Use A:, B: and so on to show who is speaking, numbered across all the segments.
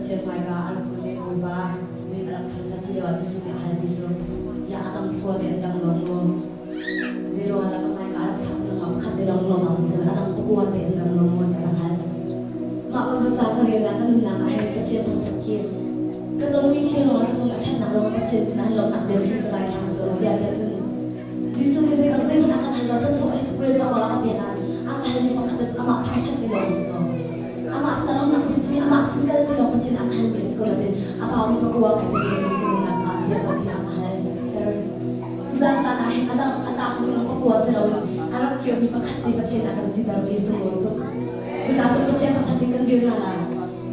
A: Pathian hmaika a rak kun i Bawipa min a rak thangṭhat si lioah Jesuh nih a halmi cu, "Ya a dang khua te an dang lo maw? Zeiruangah dah ka hmaika a rak phak lengmang pakhat te lawng lawng si a dang pakua te an dang lo maw?" tiah a rak hal. Mah bantuk ca ka relnak ka nunnak ah hin Pathian thangṭhat khi ka tonmi thil ruangah ka cung a ṭhatnak ruangah Pathian sinah hin lawmhnak bia chim ka dai thlang si lo tiah tiah cun Jesuh nih zeidang zeihmanh a kan hal lo thluachuah hi tluk cang a kan pek ah a ka halmi pakhat cu amah thangṭhat mi lawng si ko. Amah sin lawmnak bia chim amah sin kal ti lawng Pathian a ka halmi a si ko lo tin a paumi pakua kai te te nunnak ah bia tampi a ka hal ter. Zan caan ah hin a dang a tak mi lawng pakua si lo a rak kirmi pakhat te Pathian a kan siter mi sunglawi tuk. Cucaah cun Pathian thangṭhat ding kan dir hna lai.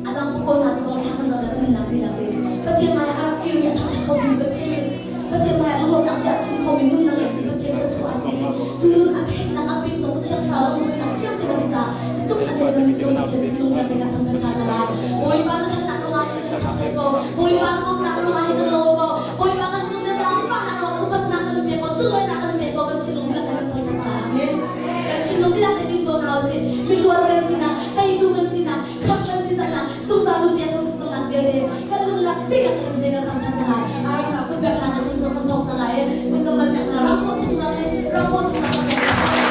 A: A dang pakua hna cu thla kan zam le kan nunnak dihlak in Pathian hmai a rak kirmi a thangṭhat khomi Pathian Pathian hmai a lawmhnak bia a chim khomi nun na ngeihmi Pathian thluachuah a si i cu nun a theihnak a ping tu Thiang Thlarau lamhruainak ṭhiamṭhiam a si caah cutuk a theihmi cu Pathian thinlung vialte kan thangṭhat ṭhan hna lai. Bawipa na ṭhatnak ruangah hin kan thangṭhat ko. Bawipa na dawtnak ruangah hin kan lawm ko. Bawipa kan cung na zaangfahnak ruangah upatnak kan pek ko, sunlawinak kan pek ko, kan thinlung dihlak in kan thangṭhat hna lai. Amen. Kan thinlung dihlak in tim ko hna usih. Miluat kan sinak, teitu kan sinak, khamh kan si cangnak, zungzal nunpek kan si cangnak vialte kan nunnak dihlak in kan thangṭhat hna lai. Aramnak kutpeknak in kan thawk hna lai i kut kan van pek hna ram khawh chung ram in ram khawh chung ram kan thawk hna lai.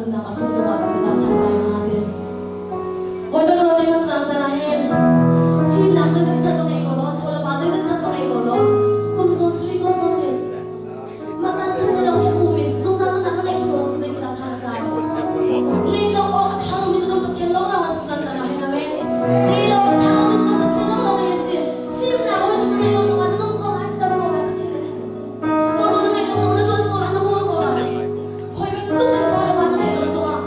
A: Nunnak a sung tuk ah cucu dah santlai hnga ti. Hawi dang ro ding caan caan ah hin fimnak zeizat hmanh va ngei ko law, chaw le va zeizat hmanh va ngei ko law, kum sawm sarih kum sawm riat mah caan chung te lawng khi a hmumi zungzal nunnak na ngeih ṭung lo cun zeitin dah san a tlai? Ngei lo awk a ṭha lomi cu kan Pathian lawnglawng a si caan caan ah hin amen. Ngei lo awk ṭha lomi cu kan Pathian lawnglawng hi a si. Fimnak a hawi na ngei lo zongah na nung ko lai, na dam ko lai, Pathian na theih cu. Mah na ngeih lo zongah na ṭuan ko lai, na hual ko lai. Hawi bantuk in chaw le va na ngeih lo zongah.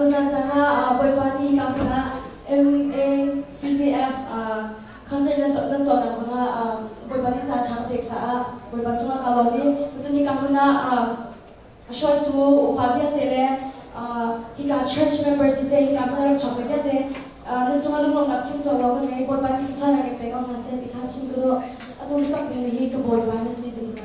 A: Tuzan caan ah Bawipa nih hika hmun ah MACCF concert nan tuahnak zongah Bawipa nih caan ṭha ka pek caah Bawipa cungah kaa lawm i cun hika hmun ah hruaitu upa vialte le hika church member siseh hika hmun a rak chuakmi vialte nan cungah lunglawmhnak chim cawk lo ka ngei. Bawipa nih thluachuahnak in pe ko hna seh ti kha chim ka duh. Atu sak ding hi ka Bawipa na si ti si.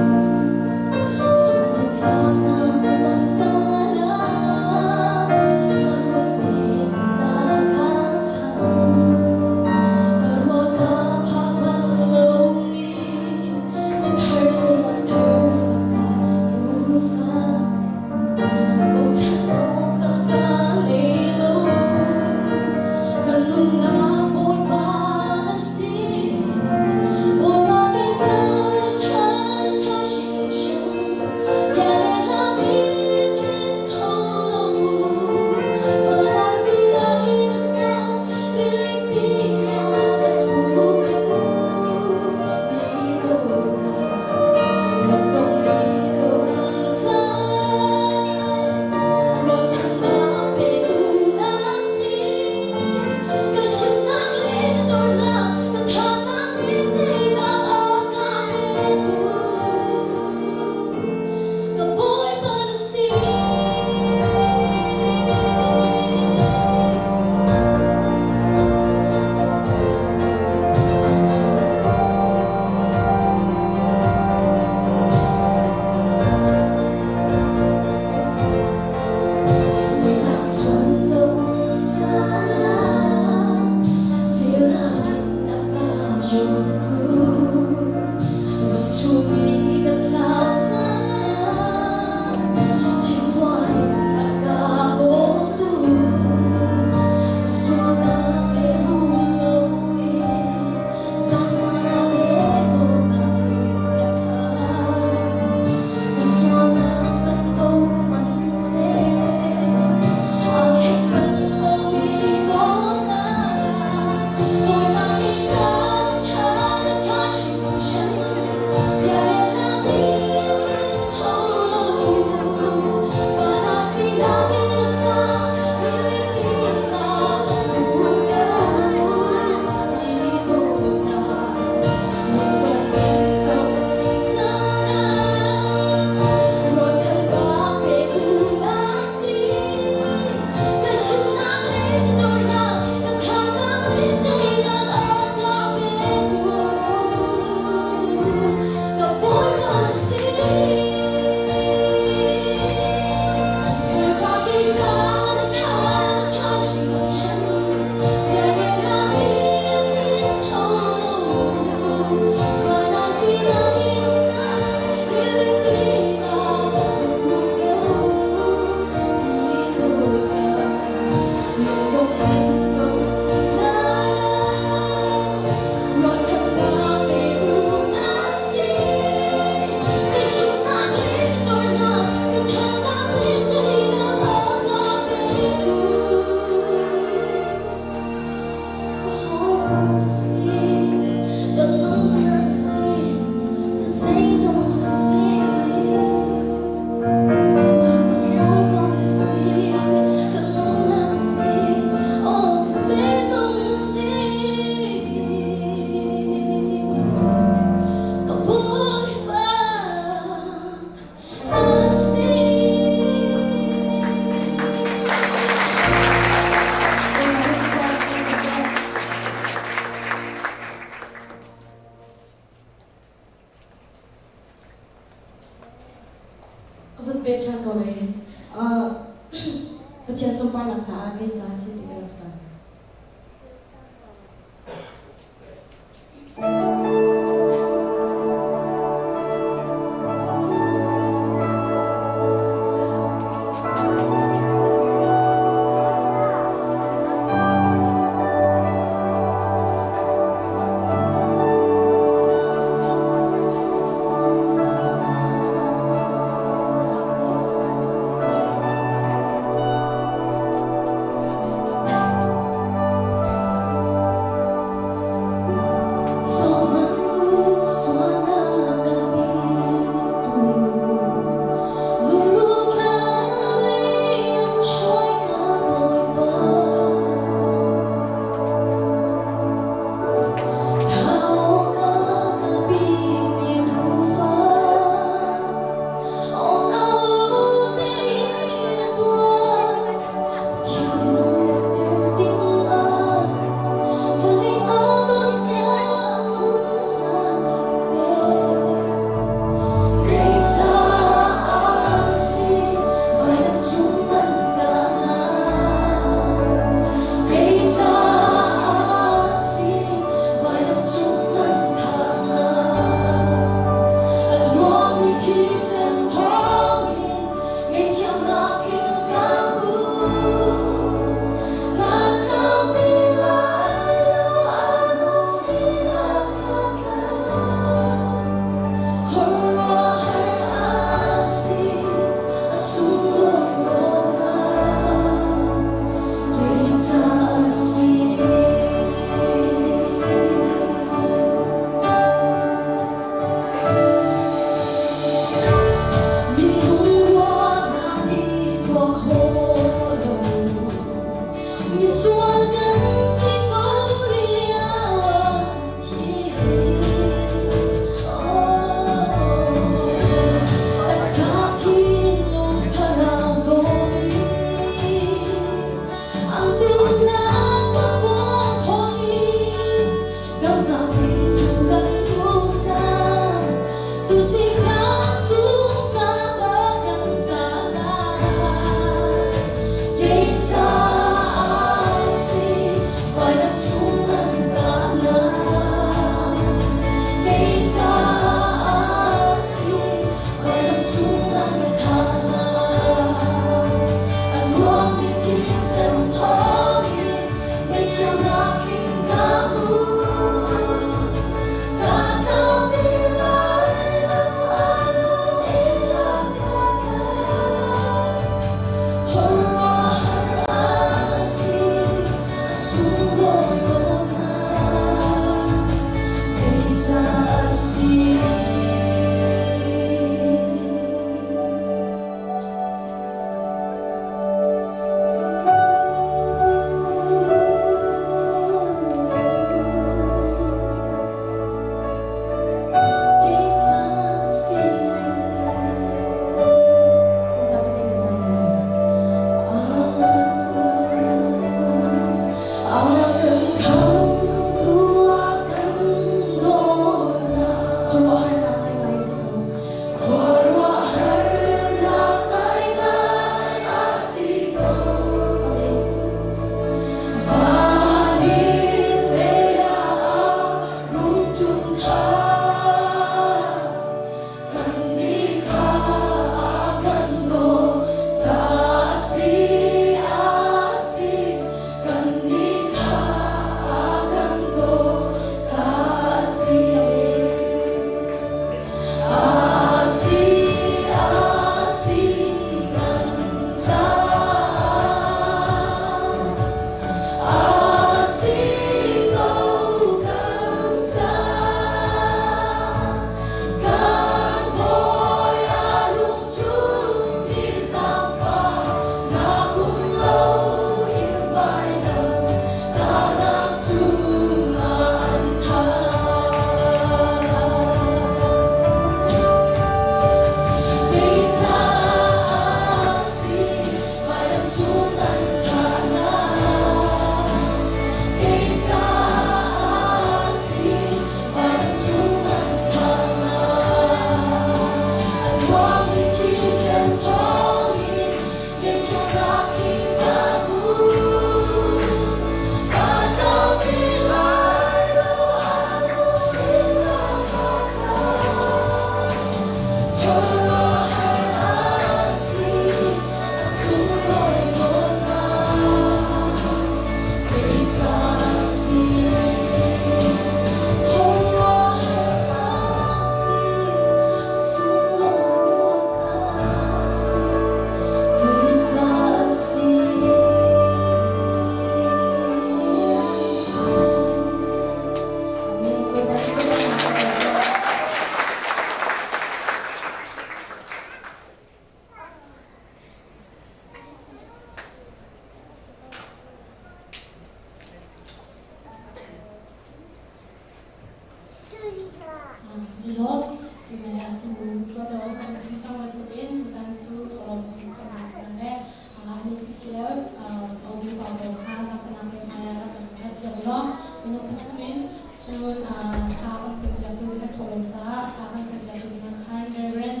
B: law minung pathum in cun thla kan campiaktu ding a thawhlawm caah thla kan campiaktu ding ah khan Reverend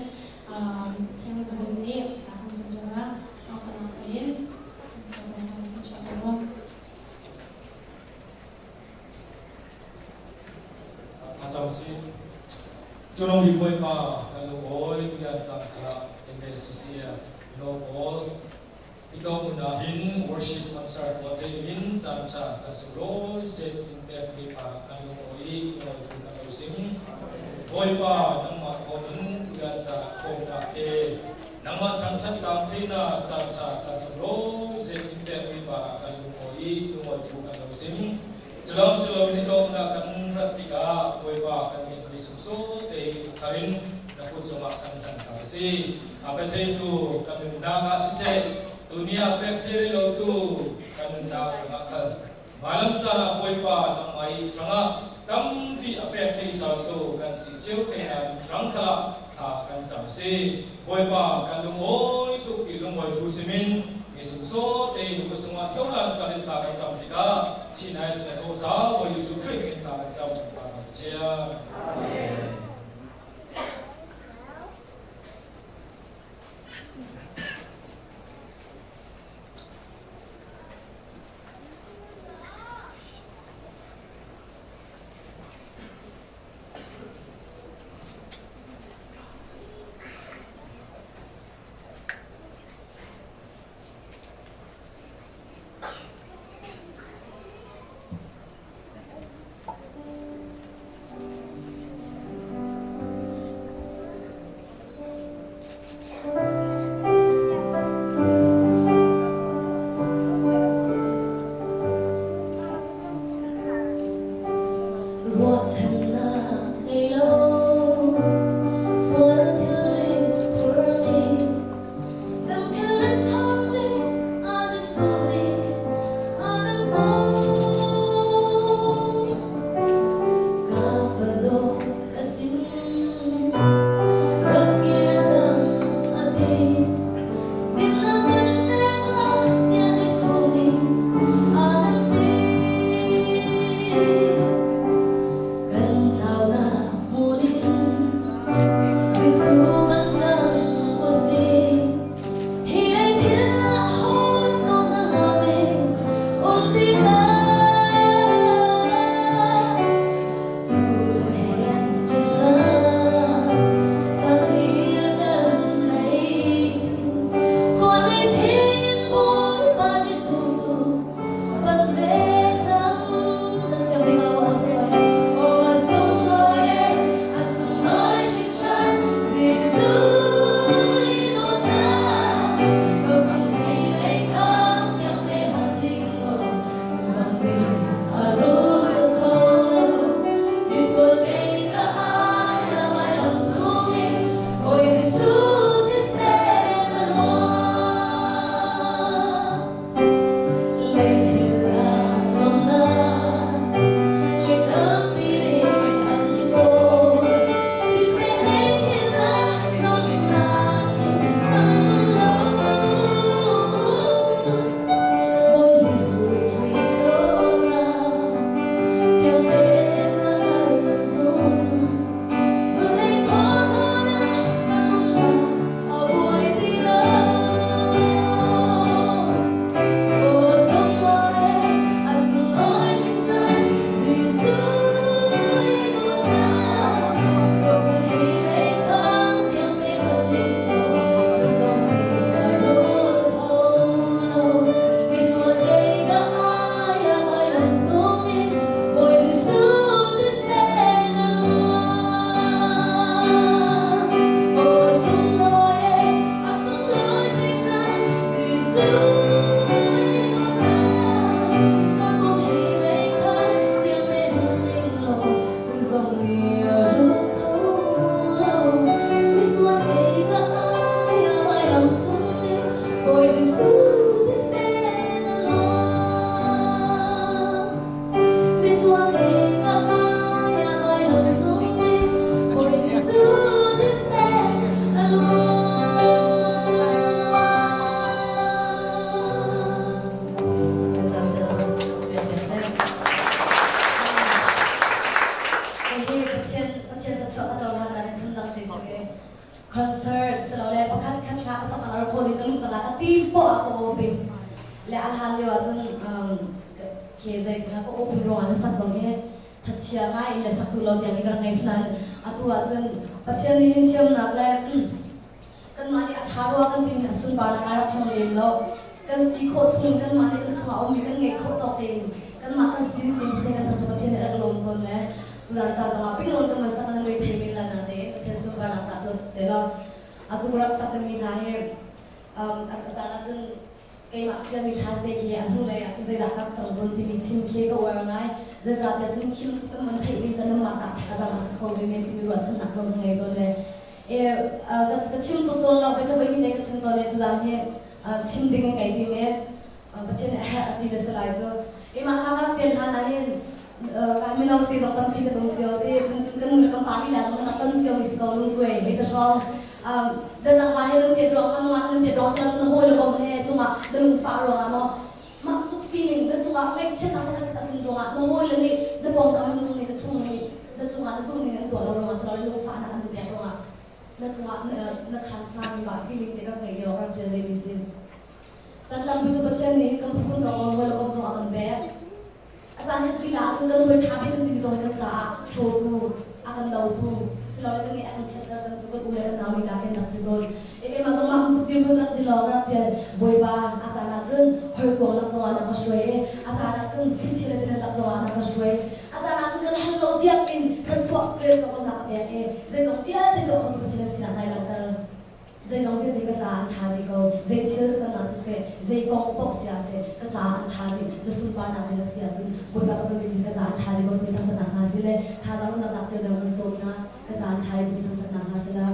B: Thiang Za Hum nih thla kan campiak ah zaangfahnak tein kan chuah ko.
C: Thlacam si. Culong bi Bawipa kan lungawi tiah cang khala MLCCF mino pawl ito mun hin worship concert tuah thei dingin caan cha ca sunglawi zet in pek mi pa kan lungawi lungawi thu kan lo sing. Bawipa nangmah thawngin tiah ca khawmnak te nangmah thangthat lang theina caan cha ca sunglawi zet in pek mi pa kan lungawi lungawi thu kan lo sing. Culawng si loin i dawtnak kan rat tikah Bawipa kan ngeihmi sungsaw tein a thar in na kut zongah kan hlan cang a si. A pe theitu kan nunnak ah siseh, tuni ah pek thei lotu kan nunnak hrangah khal hmailam caan ah Bawipa nangmah i hrangah tampi a pek thei saltu kan si cio thei na ding hrang kha thla kan cam si. Bawipa kan lungawi tuk i lungawi thu simin mi sungsaw tein kusungah hlolan salin thla kan cam tikah Chin Ice na tho sa Bawi Jesuh Khrih min thla kan cam Amen. Chia.
D: Amen.
A: Ka open ruangah na sak dong hi thachia ngai in le sak duh lo tiang hi ka rak ngei sinan atu ahcun Pathian nih hin thiamnak le kanmah nih a ṭha rua kan timi a sunparnak a rak hmang lem lo. Kan si khawh chung kanmah nih kan chungah a ummi kan ngeih khawh tawk tein kanmah kan si tein Pathian kan thangṭhat Pathian nih a rak lawm tawn le tuzaan ca zongah ping kan man sak kan rei thei men la na tein Pathian sunparnak ca tu si seh law atu rak sak mi hla hi a caan ahcun keimah ṭialmi thla te khi a hnulei ah zeidah rak cang tawn timi chim khi ka uar ngai. Zeicahtiah cun khim kan man theih mi can mah ta thazang a si kho ve men timi ruahchannak zong ka ngei tawn le ka chim tuk tawn lo ka voi hi ka chim tawn le tuzaan hi chim ding in kai tim e Pathian nih a herh a ti le salai cu imah kha rak ṭial hlan ah hin ka mino te zong tampi kan um cio te cun cun kan nu le kan pa lila zong kan rak ton cio mi si ko lungkuai hei ta hrawng dan tlangval he nan piat ruang nungak nan piat ruang sila cun hawi le kom he cungah na lungfah ruangah maw mah tuk feeling na cungah ngaihchiatnak pakhat khat a tlun ruangah na hawi le nih na pawngkam minung nih na chung nih na cungah na duh ning an tuah lo ruangah sila lungfahnak an pek ruangah na cungah na khan sa mi mah feeling te rak ngei lio rak ṭial ve mi si. Caan tampi cu Pathian nih kan phun kan hawi le kom zong a kan pek. A caan kan ti ahcun kan hawi ṭha bik kan timi zong hi kan caah hrawtu, a kan dotu, silole kan ngeih a kan chiatter cang cu kan u le kan nau lila kan rak si tawn. E keimah zong mah bantuk dirhmun rak ti lawng rak ṭial Bawipa a caan ahcun hawikom lak zongah na ka hruai i a caan ahcun thlichia le tilet lak zongah na ka hruai. A caan ahcun kan hal lo tiang in thluachuah rel zong na ka pek i zeizong vialte tuah khotu Pathian na sinah nai langhter. Zeizong vialte ka caah an ṭha dih ko. Zei thil ka ton ah siseh, zei kong paoh si ah seh, ka caah an ṭha dih. Na sunparnak nih na si ahcun Bawipa ka tonmi thil ka caah an ṭha dih ko timi thangṭhatnak hna si le thazaang na lak cio deuh kan sawm hna. Ka caah an ṭha dih timi thangṭhatnak hna si la.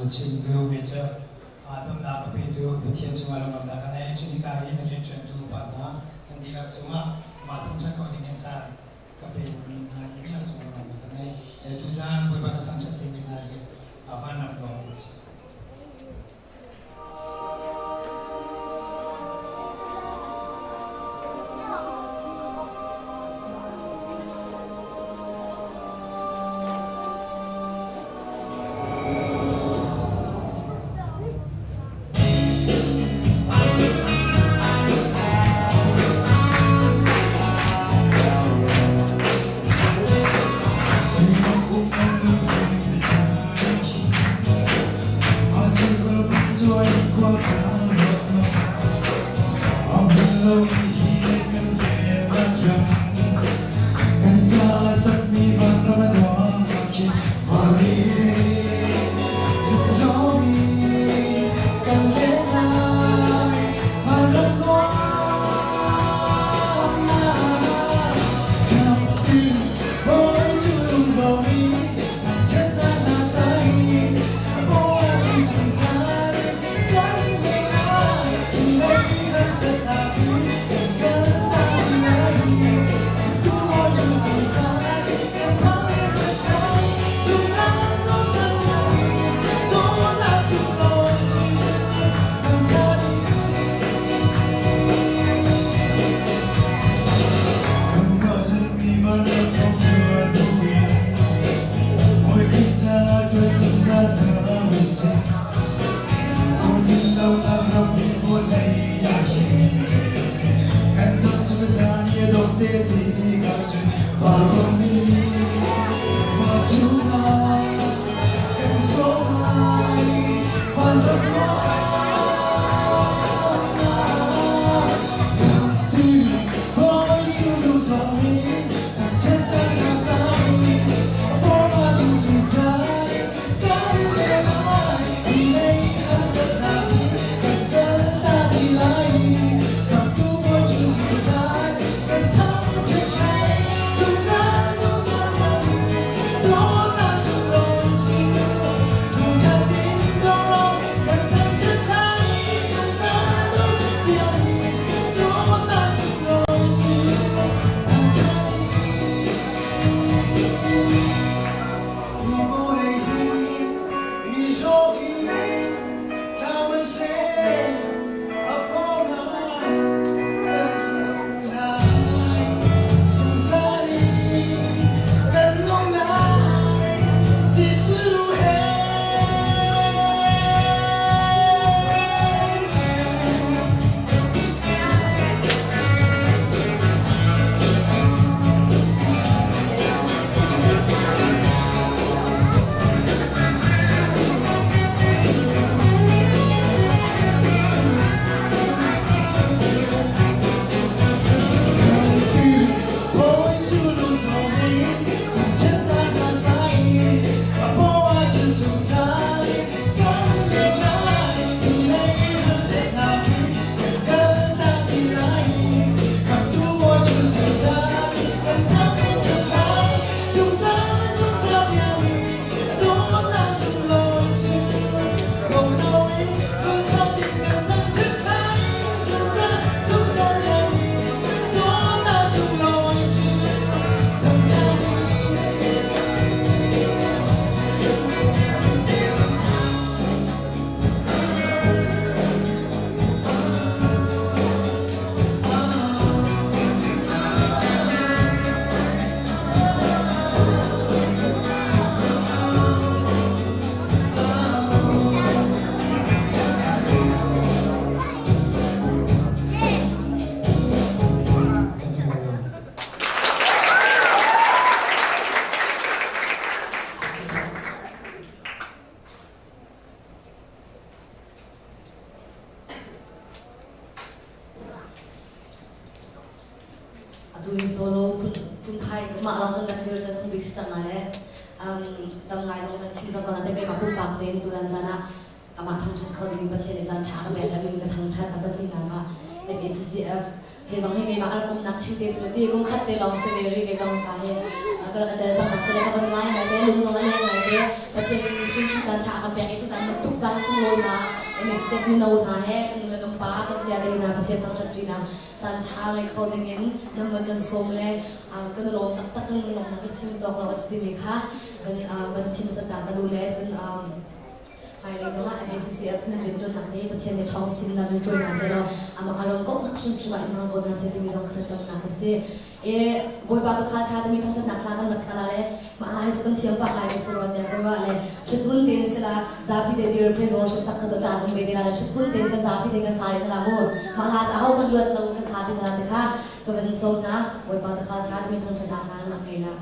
D: Chim ka duhmi cu damnak a petu Pathian cungah lunglawmhnak ka ngei. Cun hika i na rianṭuantu upa hna nan dihlak cungah mah thangṭhat ko dingin caan ka pekmi hna dihlak cungah lunglawmhnak ka ngei. Tuzaan Bawipa ka thangṭhat dingmi hna hi vanram lawng an si.
A: Atu hi solo phunphai mah lawng kan rak dir cun bik si cang lai le tam ngai zong kan chim zong kana te keimah pumpak tein tutan zan ah amah thangṭhat kho ding Pathian nih caan ṭha ka pek le min ka thangṭhat a pahnih nak ah. MACCF he zong hi keimah ka rak umnak ṭhing te si le ti kum khat te lawng si ve rih kei zong ka he ka rak tel bak si le ka van ngai ngai te lung zong a leng ngai te. Pathian nih hrimhrim caan ṭha a ka pek i tuzan bantuk caan sunglawi hna MACCF mino hna he kan nu le kan pa kan saya te hna Pathian thangṭhat ṭinak caan ṭha ngei kho ding in nan van kan sawm le kan lawm taktak, kan lawmnak ka chim cawk lo a si timi kha van chim zata ka duh le cun hmailei zongah MACCF nan rianṭuannak nih Pathian nih ṭhawng chin lam in hruai hna sehlaw amah a lawm koknak hrimhrim ah in hmang ko hna seh timi zong ka thlacamnak a si. E Bawipa tu kha ṭha timi thangṭhatnak hla kan rak sa la le mah hla hi cu kan thiam pah ngai mi si rua tiah ka ruah le ṭhuthmun tein sila zapi te dir praise worship sak kha cu ṭa tum ve te la le ṭhuthmun tein kan zapi tein kan sa rih hna mu. Mah hla cu ahohmanh luat lo kan sa ṭi hna ti kha ka van sawm hna. Bawipa tu kha ṭha timi thangṭhatnak hla kan rak ngei la.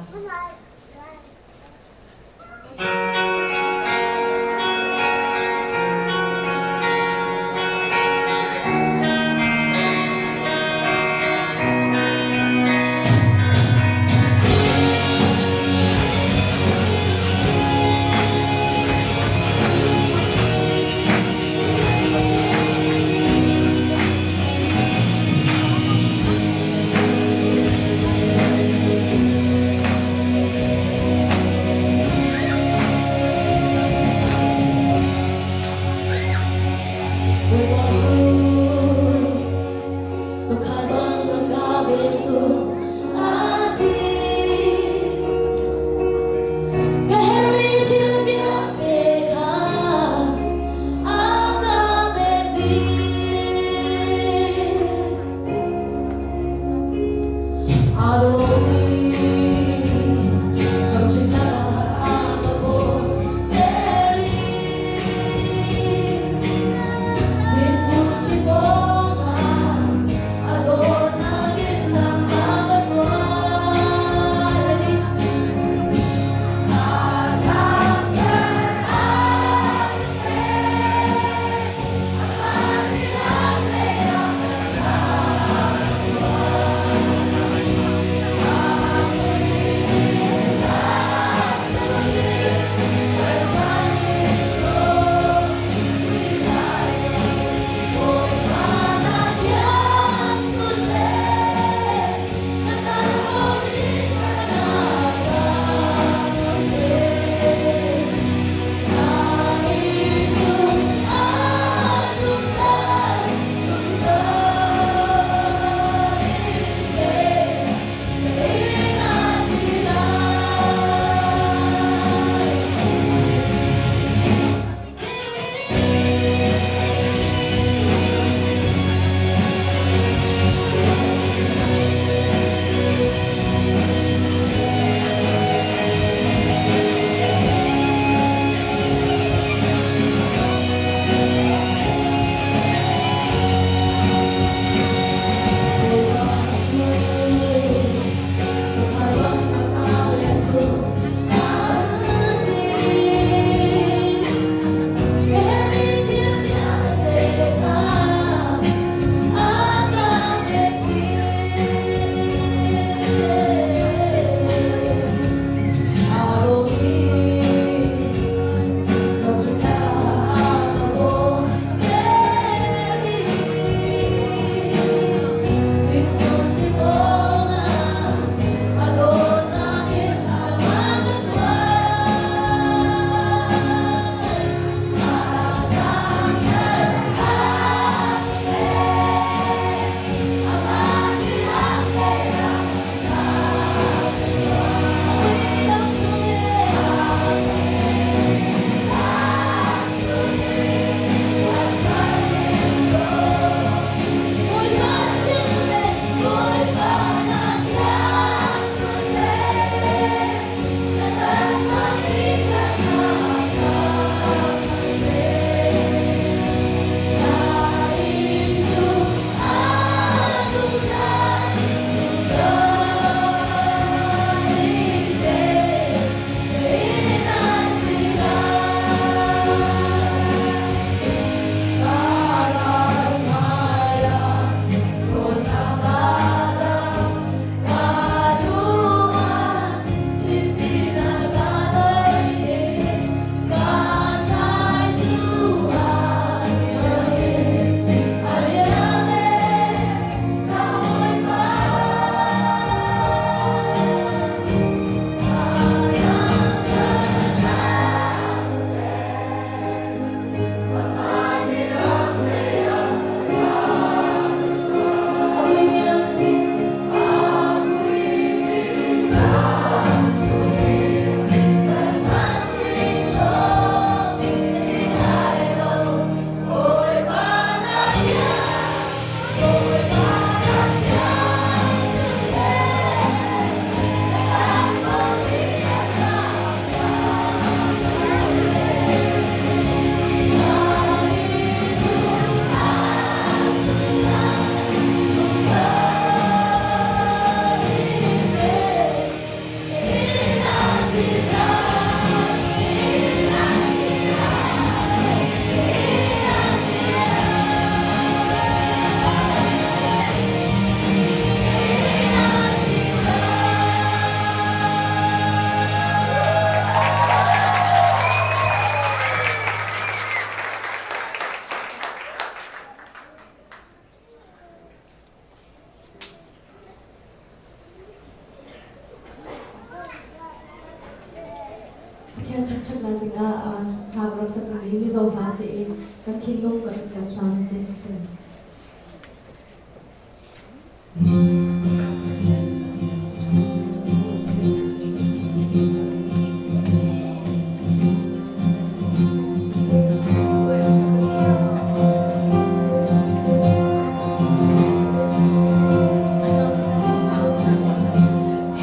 A: hna dingah hla ka rak sak mi Mizo hla si i kan thinlung kan kan hla na si.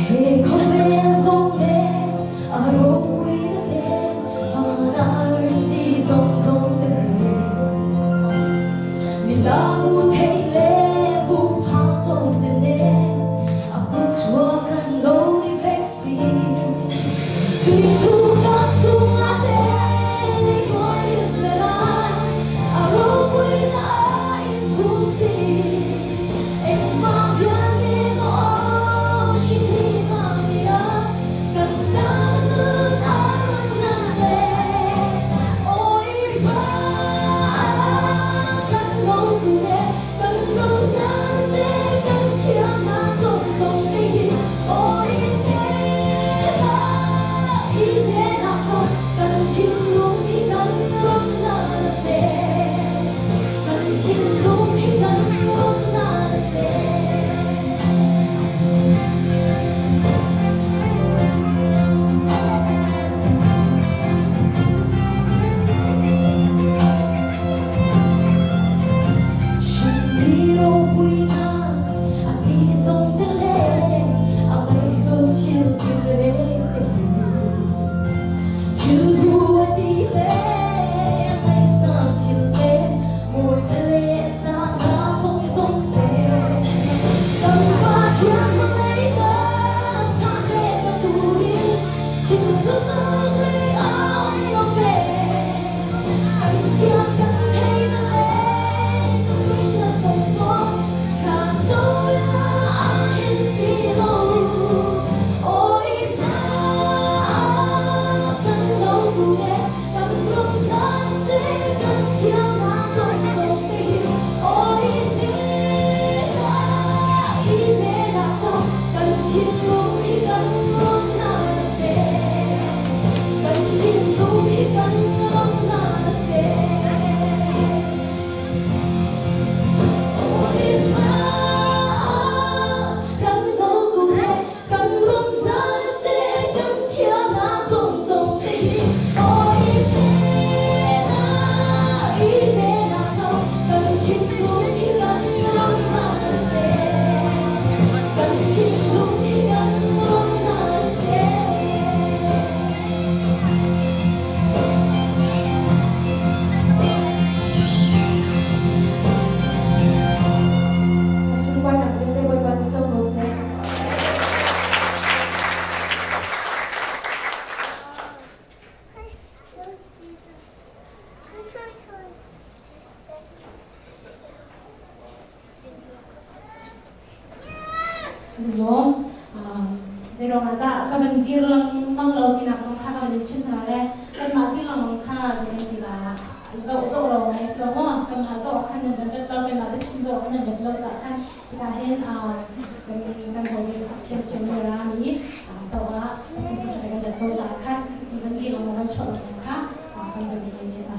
A: He khawvel zong le a ropui na te van arsi zong zong te mi ta mu thei le bu pha ko te ne a kut chua kan lo ni fek si tui thu ka chung a te ni koi le ra a ropui na in phum si Kan thinlung hi kan lawmnak a che. Hrinmi ropuinak a ti zong te le a ngaihlo thil te hi. Thil hu a ti le a ngaihsang thil te mawi le zahna zong zong te. Kan pa thiang ka ngei ka chak le ka turin thil ka nak rei am lo ve. Kan thiang kan thei na le ka nun na song ko hlan zo ila a hin si lo. Oi na kan lo bu le kan rum na che kan thiang na zong zong te hi. Oi ni na i ne na cho kan thinlung hi kan rum na na che. Kan thinlung hi kan rum na na che. Oi ma kan lo tu he kan rum na che kan thiam na zong zong te hi. Oi te na i ne na cho kan thinlung hi kan rum na che. Kan thinlung hi kan rum na che. A sunparnak vialte Bawipa nih co ko seh.
B: Lawm zeiruang ah dah ka van dir lengmang lo tinak zong kha ka van in chim hna le kanmah dir lengmang kha zei ti la zoh dawh lo ngai si lo maw kanmah zoh ah khan nan van rat lo keimah biachim zoh ah khan nan rat lo caah khan hika hin kan kan hawi sak thiamthiam mi rami zoh ah kan rat lo caah khan van dir lengmang van chuah lengmang kha kan van i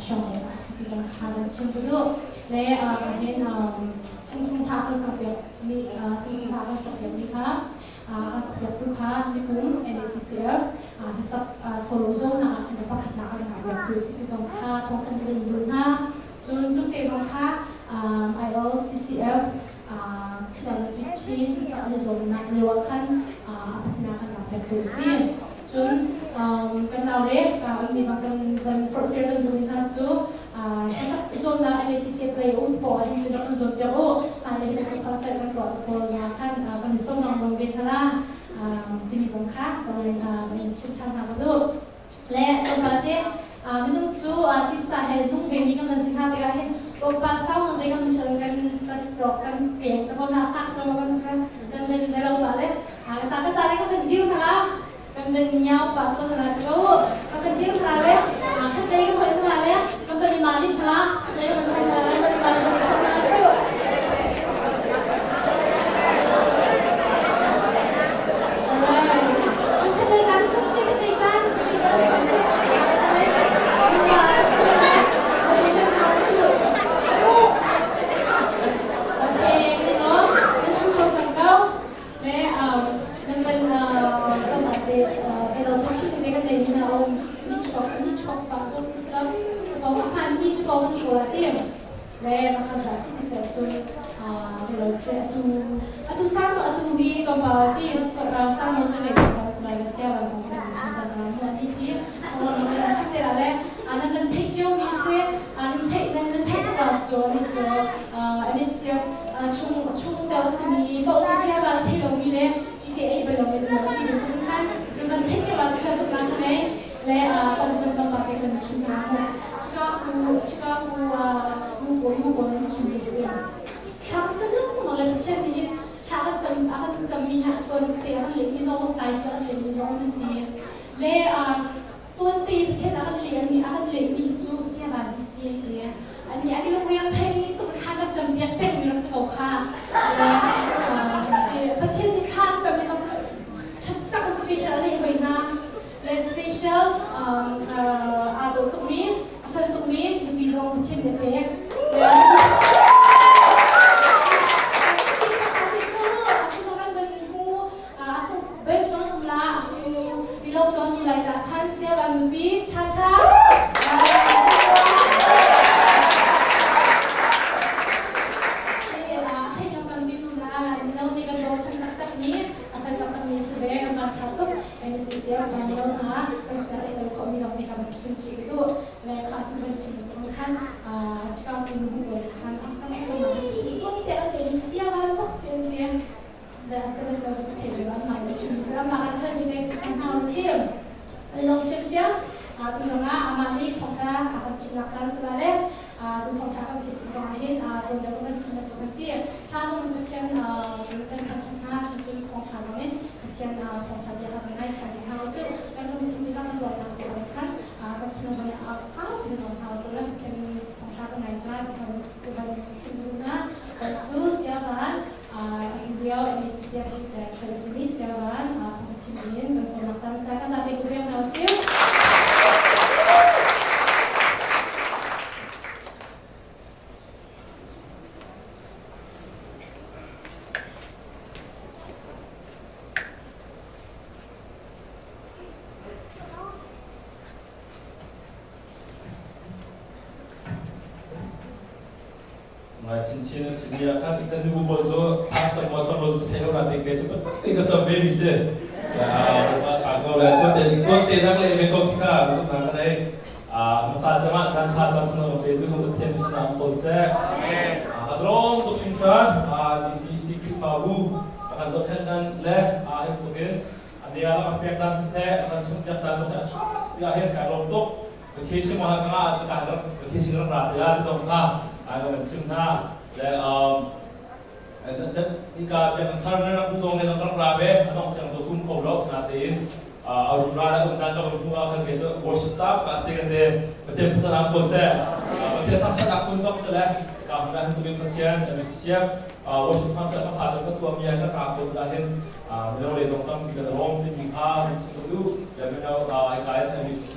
B: hrawng a si ti zong kha van chim ka duh le hin sungsung tha kan sak piak mi sungsung tha kan sak piak mi kha kan sak piak tu kha nikum MACCF hlasak solo zong na ah pakhat nak an piak tu si ti zong kha thong kan kan dun hna cun cungte zong kha ILCCF 2015 sak ni zong nak lio ah khan aphatnak kan rak piak tu si cun kan nau le mi zong kan kan forhfial kan duh mi hna cu Hlasak zuamnak MACC play um pawl hin cu rak kan zuam piak u. Hmailei hi kan concert kan tuah pawl na khan kan i sawm lengmang ve hna la timi zong kha kan in kan in chim ṭhan hna ka duh. Le tlawmpal te minung cu tisa he nung vemi kan kan si hna tikah hin tlawmpal sau nan te kan kan kan rawk kan peng ka na fak so kan kan kan men zero pa le ka ka ca le kan dir hna la kan ben miau pa so na ko ka ben dir hna le khat lei ka hoi hna le kan ben mali hna khat lei kan hoi hna le kan mali kan hna su. Alright. Khat lei caan sak si khat lei caan khat lei caan sak si. Lo se atu atu sang atu hi ka pa ti sang mon ka nei cang lai la sia lam kong kan chim ta na mu ani hi mon na kan chim te la le nan kan theih cio mi se nan theih nan nan theih ta so ani cho ani sia chung chung tel simi pa um sia ba thei lo mi le chi te ei bel lo mi na ti tung khan nan kan theih cio la ti kha so kan nei le pom kan tam pa te kan chim na mu Chicago Chicago nu ko nu ko nan chim mi se thla kan cam lengmang le Pathian nih hin thla kan cam a kan cammi hi a tuan te a kan lehmi zong tai cu a kan lehmi zong an ti le tuan te Pathian a kan lehmi a kan lehmi cu siavan an si an ti an nih an i lungriang thei tuk thla kan cam piak peng mi rak si ko kha le si Pathian nih thla an cammi zong tak special leh hoi hna le special aa dawh tukmi a fel tukmi nupi zong Pathian nih a pek. Pathian thawngṭha bia kha kan ngaithiam ding hna usih. Kan lungthin dihlak kan ruahnak ko ah khan kan thinlung zong nih a au in kan hna usih le Pathian thawngṭha kan ngai hna ti kan van chim duh hna. Cu siavan India MACCF director a simi siavan thawng chim dingin kan sawmnak caan sa kan zate ku pek hna usih.
C: Ngai chinchin a chim ah khan kan nu pawl cu thla cam maw cam lo cu thei lo na te ke cu te ka cam ve mi si ma tha ko le tuan te tuan te nak le ve ko khi kha zum na ka nei hmasa cam ah chan cha chan san te tu ko pathian mi na ko se adrom tuk hringhran DCC Khrihfabu a kan zohkhenh nan le hin tukin a bia a kan pek dan siseh a kan chimpiak dan zong hi a ṭha tuk ah hin kai lawm tuk vacation mo han nga cu ka rak vacation rak ra te la ti zong kha ai kan chim hna le ika biakam thar na rak zong le rak ra ve a dong tiang to kum kho lo na tein a rum ra le um dan lo hnu ah khan ke cu worship chap ka se kan te Pathian phusan ko se Pathian thangṭhat ak kun bak se le ka hmun ah hin tumin Pathian siap worship concert hmasa cu kan tuahmi ah kan ra ko tikah hin mino lei zong tampi kan rawng timi kha kan chim ka duh le mino ai kai MECC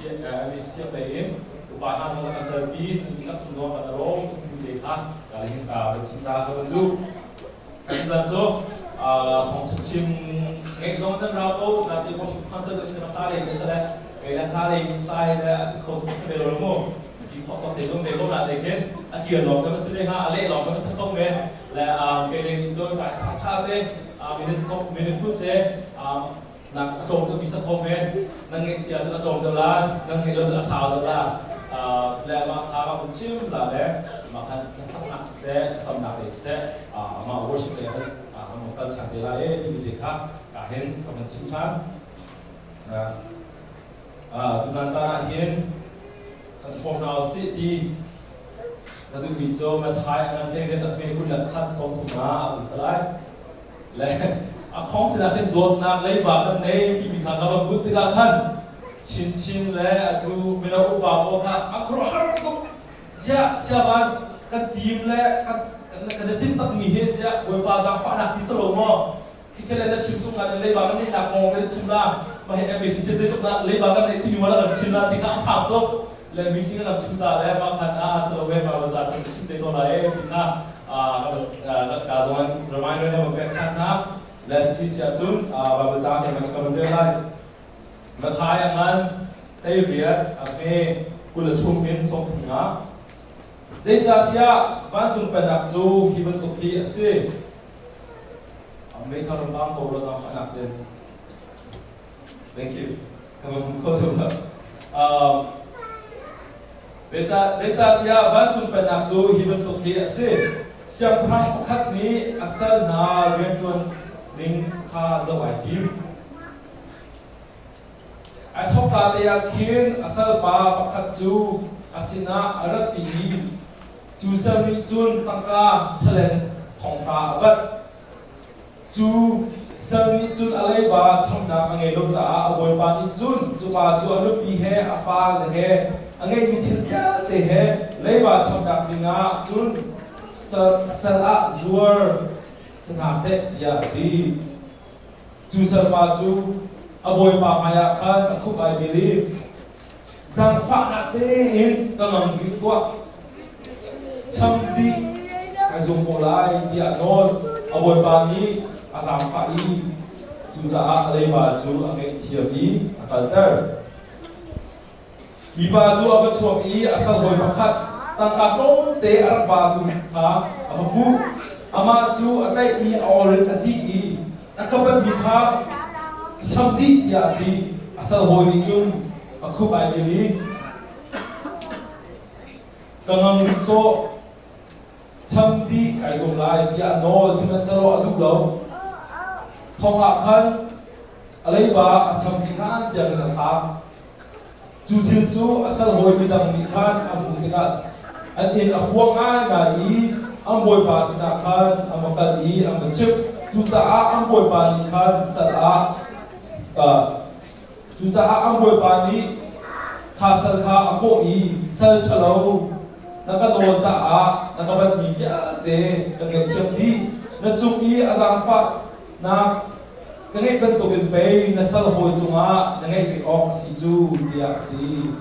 C: MECC lei in upa hna zong kan telpi kan chung zong kan rawng timi te kha ka hin ka chim ta ka kan duh kan zan cu thawngṭha chim ngeih zong nan ra ko na ti worship concert si na hla lei te sale kei le hla lei hlai le a ti kho tuk si ve lo mu ti khok te zong ve ko na te khin a ṭial lawng kan si ve hnga a leh lawng kan si kho ve le kei le nih cun kai ṭha ṭha te minute sok minute put te nak a tlawm deuh mi sa kho ve nan ngeih si ahcun a tlawm deuh la nan ngeih lo a sau deuh la le mah kha mah kun chim la le mah khan na saknak siseh thlacamnak lei siseh amah worship lei khan kan kal ṭhan te lai e timi te kha ka hin ka van chim ṭhan tuzan caan ah hin kan hrawm hna usih ti ka duhmi cu Matthai a ngan hlei riat a hme kul le khat sawm thum ah a vun si lai. Le a khong sinah khin dawtnak leiba kan nei timi kha ka van but tikah khan chinchin le atu mino upa pawl kha a khuaruahhar tuk ziah siavan kan team le kan kan i tim takmi hi ziah Bawipa zaangfahnak ti si lo maw Khikhe le na chim tung ahcun leiba kan neihnak kong kan chim la mah hi MACC zeitluk dah leiba kan neih timi wala kan chim la ti kha a phang tuk le meeting kan thu ta le mah khan a salo ve ma za chim chim te ko la e ti kha ka zong reminder na pek than na le ti si ahcun Bible ca ke kan kan rel lai Mathai angan tei riat a hme kul thum in sawm thum nga.
E: Zeicahtiah vancung pennak cu hi bantuk hi a si. Mei kha rung bang ko rua zaangfahnak in. Thank you. Ka van hmu kho deuh lo. Zeicahtiah vancung pennak cu hi bantuk hi a si. Siangpahrang pakhat nih a sal hna rianṭuan ning kha zoh ai tim. Ai thawkka te ah khin a salpa pakhat cu a sinah a ratpi i cu sal nih cun tangka ṭhalen thonghra a bat. Cu sal nih cun a leiba chamnak a ngei lo caah a bawipa nih cun cu pa cu a nupi he a fale he a ngeihmi thil vialte he leiba chamnak dingah cun sal ah zuar si hna seh tiah a ti. Cu salpa cu a bawipa hmaiah khan a khup ai bil i zaangfahnak tein ka ngang rih tuah, cham dih kai zuam ko lai tiah a nawl. A bawipa nih a zaangfah i cucaah a leiba cu a ngaihthiam i a kalter. Mipa cu a va chuak i a salhawi pakhat tangka tlawmte a rak batu kha a va fuh. Amah cu a tlaih i a or in a dih i a ka batmi kha ka cham dih tiah a ti. A salhawi nih cun a khup ai bil i ka ngang rih sawh, cham dih kai zuam lai tiah a nawl. Sihmanhsehlaw a duh lo. Thong ah khan a leiba a cham dih hlan tiangin a thlak. Cu thil cu a salhawi midang nih khan an hmuh tikah an inn a huang ngaingai i an bawipa sinah khan an va kal i an va chimh. Cucaah an bawipa nih khan sal ah cucaah an bawipa nih kha sal kha a kawh i sal ṭhalo na ka nawl caah na ka batmi vialte kan ngaihthiam dih. Na cung i a zaangfahnak Ka ngeih bantukin pei na sal hawi cungah na ngeih ve awk a si cu tiah a ti.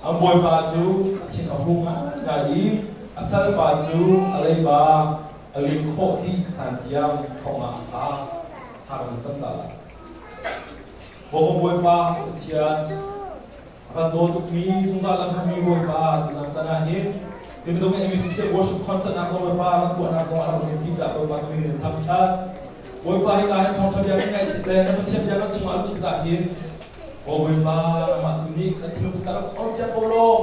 E: An bawipa cu a thin a hung ngaingai i a salpa cu a leiba a lim khawh dih hlan tiang thong ah a thlak. Thla kan cam ta lai. Bawipa Bawipa Pathian, a kan daw tukmi zungzal lam hmangmi Bawipa tuzan can ah hin hi bantuk in MUCC worship concert nak zong Bawipa kan tuahnak zong ah rak in caah Bawipa kan min in thangṭhat. Bawipa hi ka hin thawngṭha bia kan ngaih tik le na Pathian bia kan chungah luh tikah hin Aw Bawipa nangmah tu nih kan thinlung ka rak orpiak ko law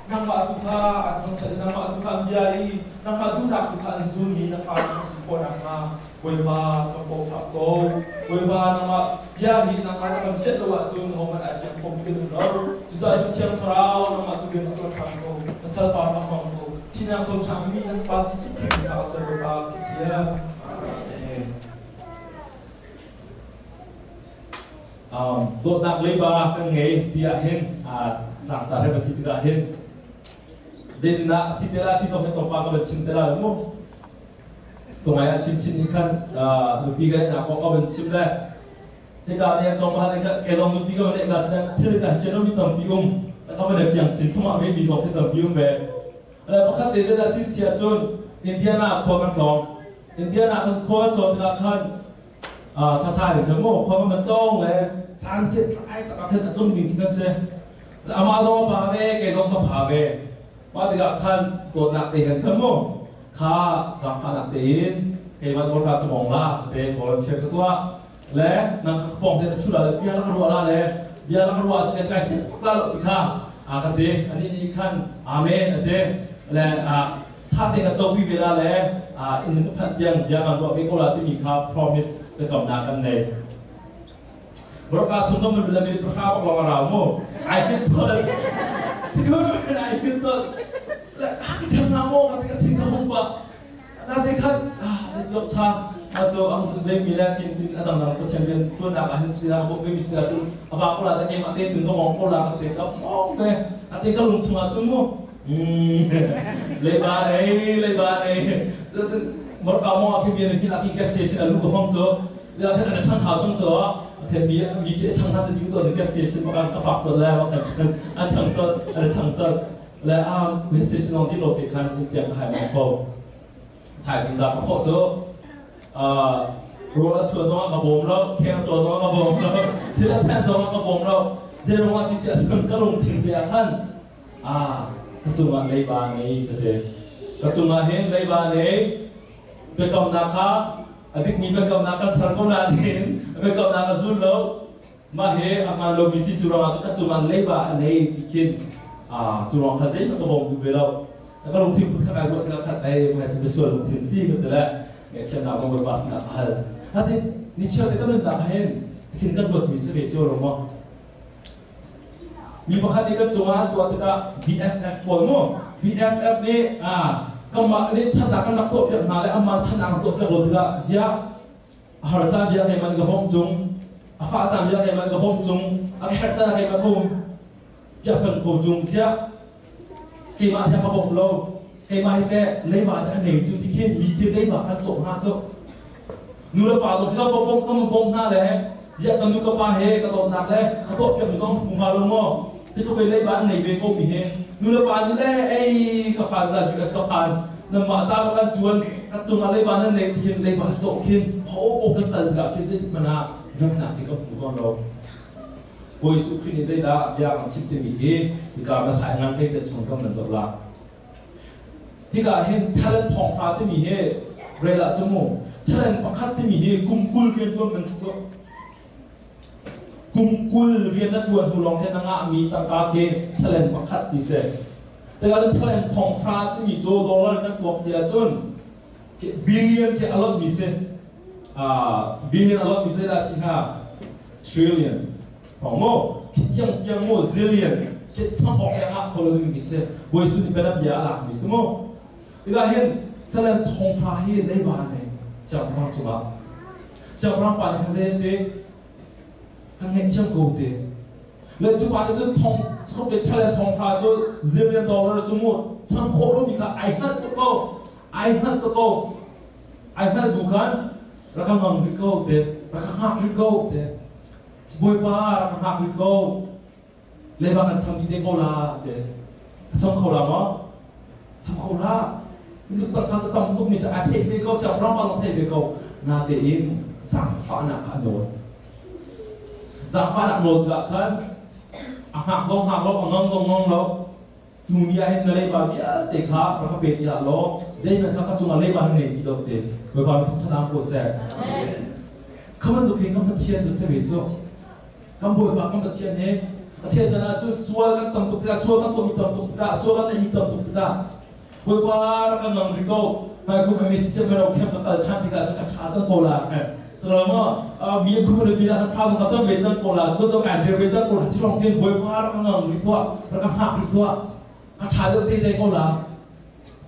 E: nangmah tu kha an thangṭhat i nangmah tu kha an bia i nangmah duhnak tu kha an zulmi na fa kan si khawh nakhnga Bawipa kan bawmh ko. Bawipa nangmah bia hi nangmah na kan fianh lo ahcun hohmanh ai fiang khomi kan um lo. Cucaah cu Thiang Thlarau nangmah tu rian a ṭuan hram ko. Na salpa rak hmang ko. Thinak tho ṭhangmi na Pa Jesuh Khrih min ah cun Bawipa Pathian. Amen.
F: Dawtnak leiba kan ngei tiah hin tlangtar he va si tikah hin zeitindah a si te la ti zong hi tlawmpal ka van chim te la mu. Tungai ah chinchin nih khan nupi ka neihnak kong ka van chim le hika nih tlawmpal nih ke zong nupi ka van neih ka sinain thil ka fian lomi tampi um ka van i fiang chin thluahmah ve mi zong khi tampi um ve. Le pakhat te zeidah sin si ahcun Indiana khua kan tlawng. Indiana kan khua kan tlawn tikah khan ṭhaṭha in khan mu khua kan van tlawng le caan khi tlai tak ah khan a tlung ding khi kan si. Amah zong a pa ve, kei zong ka pha ve. Mah tikah khan dawtnak te hen khan mu kha zaangfahnak tein keimah motor ka mong la te volunteer ka tuah le nang kha pong te na thu la le bia lak ruah la le bia lak ruah che chai tuk la lo ti kha a ka ti ani ni khan amen ate le a tha te ka to pi ve la le a in ka phat tiang bia kan ruah ve ko la timi kha promise ka kam na kan nei Borka chung ka mun la mi pahra bak long arau mu ai kin chol tikhur ai kin chol le ha ka tham na mo ka ka thin ka hung ba na te khan ah zet lok cha ma cho ang sun be mi la tin tin adang dang pathian bian tuan nak ah hin ti na bo be mi sila chun aba ko la ta kem ate tun ka mong ko la ka te ka mong te ate ka lung chungah chun mu le ba nei le ba nei morka mo a khi mi ne khi gas station alu ka hong cho ya khan ana chang hau chang cho khan mi mi khi chang na chu to gas station pa ka pak cho la wa khan chan a chang cho a chang cho le a gas station ong di lo ke khan in tiang hai mong ko thai sing da kho cho a ro a chua zong ka bom lo kheng to zong ka bom lo thil a than zong ka bom lo zero ma ti si a chun ka lung thin te a khan a Ka cungah leiba ngei ka ti. Ka cungah hin leiba nei biakamnak kha a dikmi biakamnak kan ser ko nain biakamnak a zul lo. Mah hi a hmaan lomi si cu ruangah cun ka cungah leiba a nei ti khin cu ruang kha zeihmanh ka bawm duh ve lo. Ka lungthin put kha kai ruah tikah khan ei hmai cu misual lungthin si ka ti le ngaihthiamnak zong Bawipa sinah ka hal. Natin nichiar te ka nunnak ah hin thin kan ruatmi si ve cio lo maw? Mi pakhat nih kan cungah an tuah tikah BFF pawl mu BFF nih kanmah nih thatnak kan rak tuahpiak hna le amah thatnak an tuahpiak lo tikah ziah a har caan bia keimah nih ka bawmh cung a fah caan bia keimah nih ka bawmh cung a herh caan ah keimah ka um piak peng ko cung ziah keimah he ka bawmh lo keimah hi teh leiba te a nei cu ti khin mi khi leiba kan cawh hna cu nu le pa zong khi ka bawmh ka bawmh hna le ziah ka nu ka pa he ka dawtnak le ka tuah piak mi zong hmu hnga lo maw hi tluk in leiba an nei ve ko mi hi nu le pa nih le ei ka fan za US ka phan nanmah ca kan tuan ka cungah leiba nan nei ti hin leiba cawh khin ho o kan kal tikah khin zeitik hmanh ah remnak hi kan hmu tawn lo Bawi Jesuh Khrih nih zeidah bia kan chim timi hi hika Matthai ngan hlei te chung kan van zoh la. Hika hin talent thonghra timi hi rel ah cu mu talent pakhat timi hi kum 20 rian tuan man si cu. Kum 20 rian na tuan hnu lawng khin na ngahmi tangka ke talent pakhat ti si. Tikah cun talent thonghra timi cu dollar kan tuak si ahcun billion khi a lot mi si. Billion a lot mi zeidah si hnga? Trillion. Hong mo tiang tiang mo zillion ke cham awk le ngah kho lo ding mi si. Bawi Jesuh nih bianap bia a lak mi si mu. Tikah hin talent thongthra hi leiba nei siangpahrang cungah siangpahrang pa nih khan zei te ka ngaihthiam ko te le cu pa nih cun thong pe talent thongthra cu zillion dollar cu mu cham khawh lo mi kha ai hngalh tuk ko ai hngalh tuk ko ai hngalh bu khan rak ka ngang rih ko te rak ka hngak rih ko te Bawipa rak ka hngak rih ko leiba kan cham dih te ko la te ka cham kho la maw cham kho la tuk tangka cu tam tuk mi sa a theih ve ko siangpahrang pa zong theih ve ko natein zaangfahnak kha a nawl zaangfahnak nawl tikah khan a hngak zong hngak lo a ngang zong ngang lo Tuni ah hin na leiba vialte kha rak ka pe ti hlah law zeihmanh kha ka cungah leiba na ngei ti lo te Bawipa mi thangṭhat ko seh. Kha bantuk hin kan Pathian cu si ve cu. Kan Bawipa kan Pathian he a chel caan ah cun sual kan tam tuk tikah sual kan tuahmi tam tuk tikah sual kan neihmi tam tuk tikah Bawipa rak kan ngang rih ko hmaikum MACC mero camp ka kal ṭhan tikah cun ka ṭha cang ko la Calo maw mi an khum le mi ka tha ka cam ve cang ko la ko zo kai ve cang ko la ti rong khin Bawipa rak ka ngang rih tuah rak ka hngak rih tuah ka tha deuh te dai ko la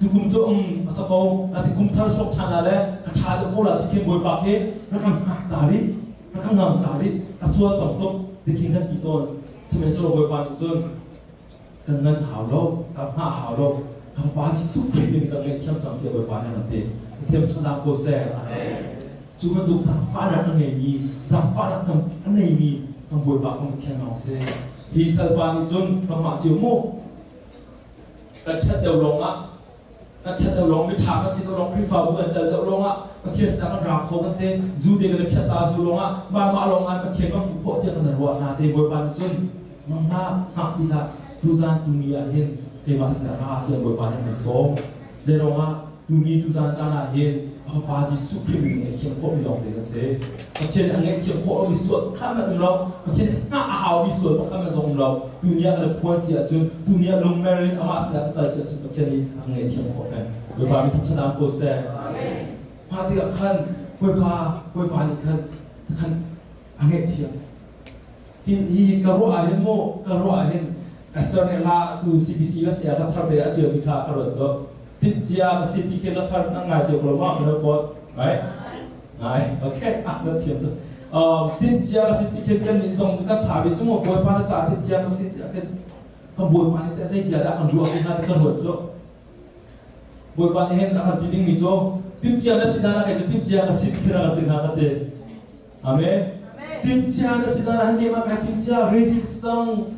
F: tukum cu um a sa ko na ti kum thar sok than la le ka tha deuh ko la ti khin Bawipa khi rak kan hngak ta rih rak ka ngang ta rih ka sual tam tuk ti khin kan ti tawn sihmanhsehlaw Bawipa nih cun kan ngan hau lo ka hngah hau lo ka fapa Jesuh Khrih min kan ngaihthiam cang tiah Bawipa nih a kan ti thiam ṭhanak ko seh cu bantuk zaangfahnak a ngeimi zaangfahnak tampi a neimi kan Bawipa kan Pathian lawng si hi salpa nih cun kanmah cio mu kan ṭhat deuh lawng ah kan ṭhat deuh lawng miṭha kan si deuh lawng Khrihfabu kan tel deuh lawng ah Pathian sinah kan ra kho kan te zu te kan i phiat ta hnu lawng ah mah mah lawng ah Pathian kan fuh khawh tiah kan ruah na te Bawipa nih cun nangmah hngak ti hlah tuzan tuni ah hin keimah sinah ra tiah Bawipa nih kan sawm zeiruangah tuni tuzan caan ah hin a fapa Jesuh Khrih min ngaihthiam khawhmi lawng te kan si Pathian nih a ngaihthiam khawh lomi sual pakhat hmanh um lo Pathian nih hngah a haumi sual pakhat hmanh zong um lo tuni ah kan i phuan si ahcun tuni ah lungmer in amah sinah kan kal si ahcun Pathian nih a kan ngaihthiam khawh peng Bawipa mi thangṭhat ko seh mah tikah khan Bawipa Bawipa nih khan khan a ngaihthiam Hi hi ka ruah ah hin mu ka ruah ah hin Esther nih hla tu CBC USA ah hla thar te a ṭialmi kha ka ruat cu timhcia ka si ti khi hla thar nan ngai cio ko ma mino pawl right ngai okay ah na thiam cu timhcia ka si ti khin kan nih zong cu ka sa ve cu mu bawipa na ca timhcia ka si ti ah khin kan bawipa nih teh zei bia dah kan ruah ko hna ti ka ruat cu bawipa nih hin a kan ti dingmi cu timhcia na si na kei cu timhcia ka si ti khin a kan ti hna ka ti Amen. Timhcia na si na han keimah kai timhcia ready si cang.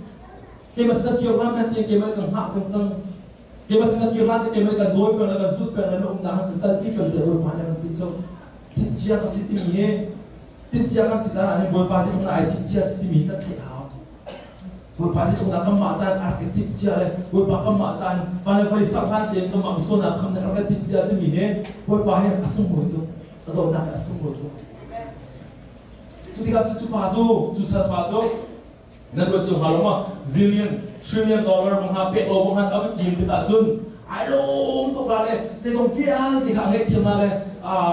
F: Keimah sin kir lan na ti keimah kan hngah kan cang. Keimah sin kir lan te keimah kan dawi peng kan zut peng na um na han kan tal ti peng te Bawipa nih kan ti cang. Timhcia ka si timi hi timhcia kan si dan ah hin Bawipa zeitluk na ai timhcia si timi hi kan theih hau. Bawipa zeitluk dah kanmah caan a rak i timh cia le Bawipa kanmah caan van le vawlei ser hlan tein kanmah misualnak kham nih a rak i timh cia timi hi Bawipa hi a sunglawi tuk. A dawtnak hi a sunglawi tuk. Cu tikah cu pa cu cu salpa cu nan ruat cio hnga lo maw? Zillion, trillion dollar bang hna pek lo bang hna a va kim tikah cun ai lawm tuk la le zeizong vialte kha a ngaihthiam la le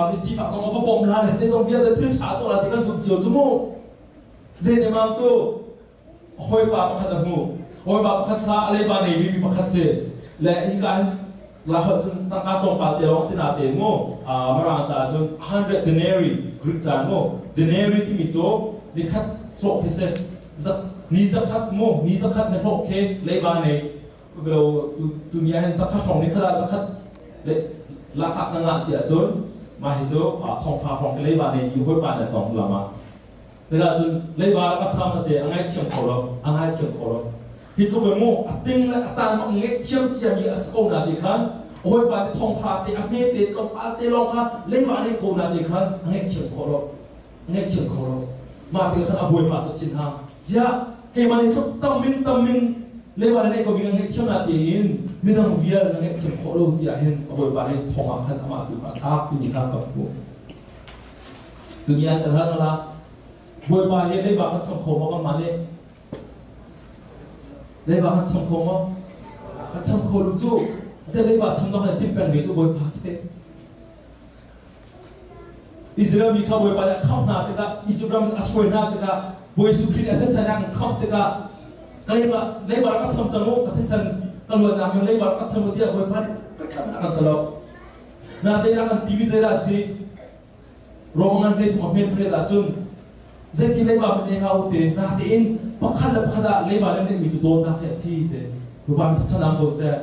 F: misifak zong a va bawmh la le zeizong vialte thil ṭha tuah la ti kan zumh cio cu mu. Zeinemam cu hawipa pakhat a hmu. Hawipa pakhat kha a leiba nei vimi pakhat si. Le hika hin la holh cun tangka tlawmpal te lawng tina te mu. Mirang caah cun 100 denarii Greek ca mu. Denarii timi cu nikhat hlawh khi si. Ni zakhat mu, ni zakhat na hlawh khi leiba nei. Lo tu ni ah hin zakhat hrawng ni khat ah zakhat le lakah na ngah si ahcun mah hi cu thongfa hrawng khi leiba nei mi hawipa na tong lama. Tikah cun leiba rak a cham te a ngaithiam kho lo, a ngaithiam kho lo. Hi tluk in mu a ting le a tan bak ngaihthiam ciami a si ko na ti khan a hawipa te thonghra te a hme te tlawmpal te lawng kha leiba nei ko na ti khan a ngaihthiam kho lo. A ngaihthiam kho lo. Mah tikah khan a bawipa cu thin ha. Ziah keimah nih tluk tam min tam min leiba na neih ko mi ka ngaihthiam na tiin midang vial na ngaihthiam khawh lo tiah hin a bawipa nih thong ah khan amah tu kha a thlak timi kha ka hmuh. Tuni ah kan hal la Bawipa hi leiba kan cham kho maw kanmah nih? Leiba kan cham kho maw? Kan cham kho lu cu. Ate leiba cham dong le tim peng ve cu Bawipa te. Israel mi kha Bawipa nih a khamh hna tikah Egypt ram in a hruai hna tikah Bawi Jesuh Khrih nih a thisen a kan khamh tikah ka leiba leiba rak ka cham cang u ka thisen ka luannak in leiba rak ka cham u tiah Bawipa nih fekhat a kan ti lo. Natein a kan timi zeidah a si? Rom ngan hlei thum a hme pariat ahcun zeiti leiba hmanh ei hlah u te natein pakhat le pakhat ah leiba nan neihmi cu dawtnak hi a si te Bawipa mi thangṭhat ko seh.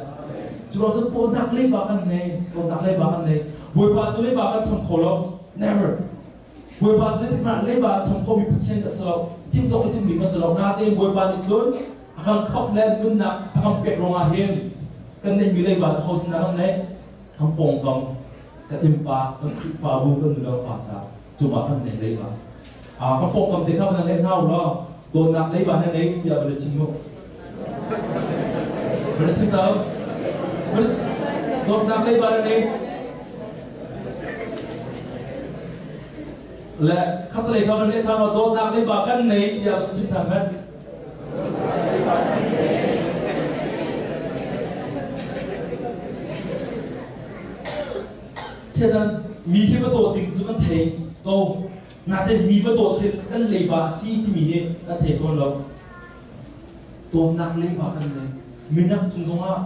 F: Cu ruang cun dawtnak leiba kan nei, dawtnak leiba kan nei. Bawipa cu leiba kan cham kho lo. Never. Bawipa cu zeitik hmanh ah leiba a cham khomi Pathian ka si lo. Timh cawk i timhmi ka si lo. Natein Bawipa nih cun a kan khamh le nunnak a kan pek ruangah hin kan neihmi leiba cu ho sinah kan neih? Kan pawngkam kan innpa kan Khrihfabu kan nulepa ca cungah kan nei leiba kan pawngkam te kha van ngeih hna u law dawtnak leiba na nei tiah van chim u van chim ta u dawtnak leiba na nei le khatlei kha van leh ṭhan law dawtnak leiba kan nei tiah van chim ṭhan men Chiachan mi khi va dawt ding cu kan thei ko. Natin mi va dawt khi kan leiba a si timi hi kan thei tawn lo. Dawtnak leiba kan nei. Minak cung zongah,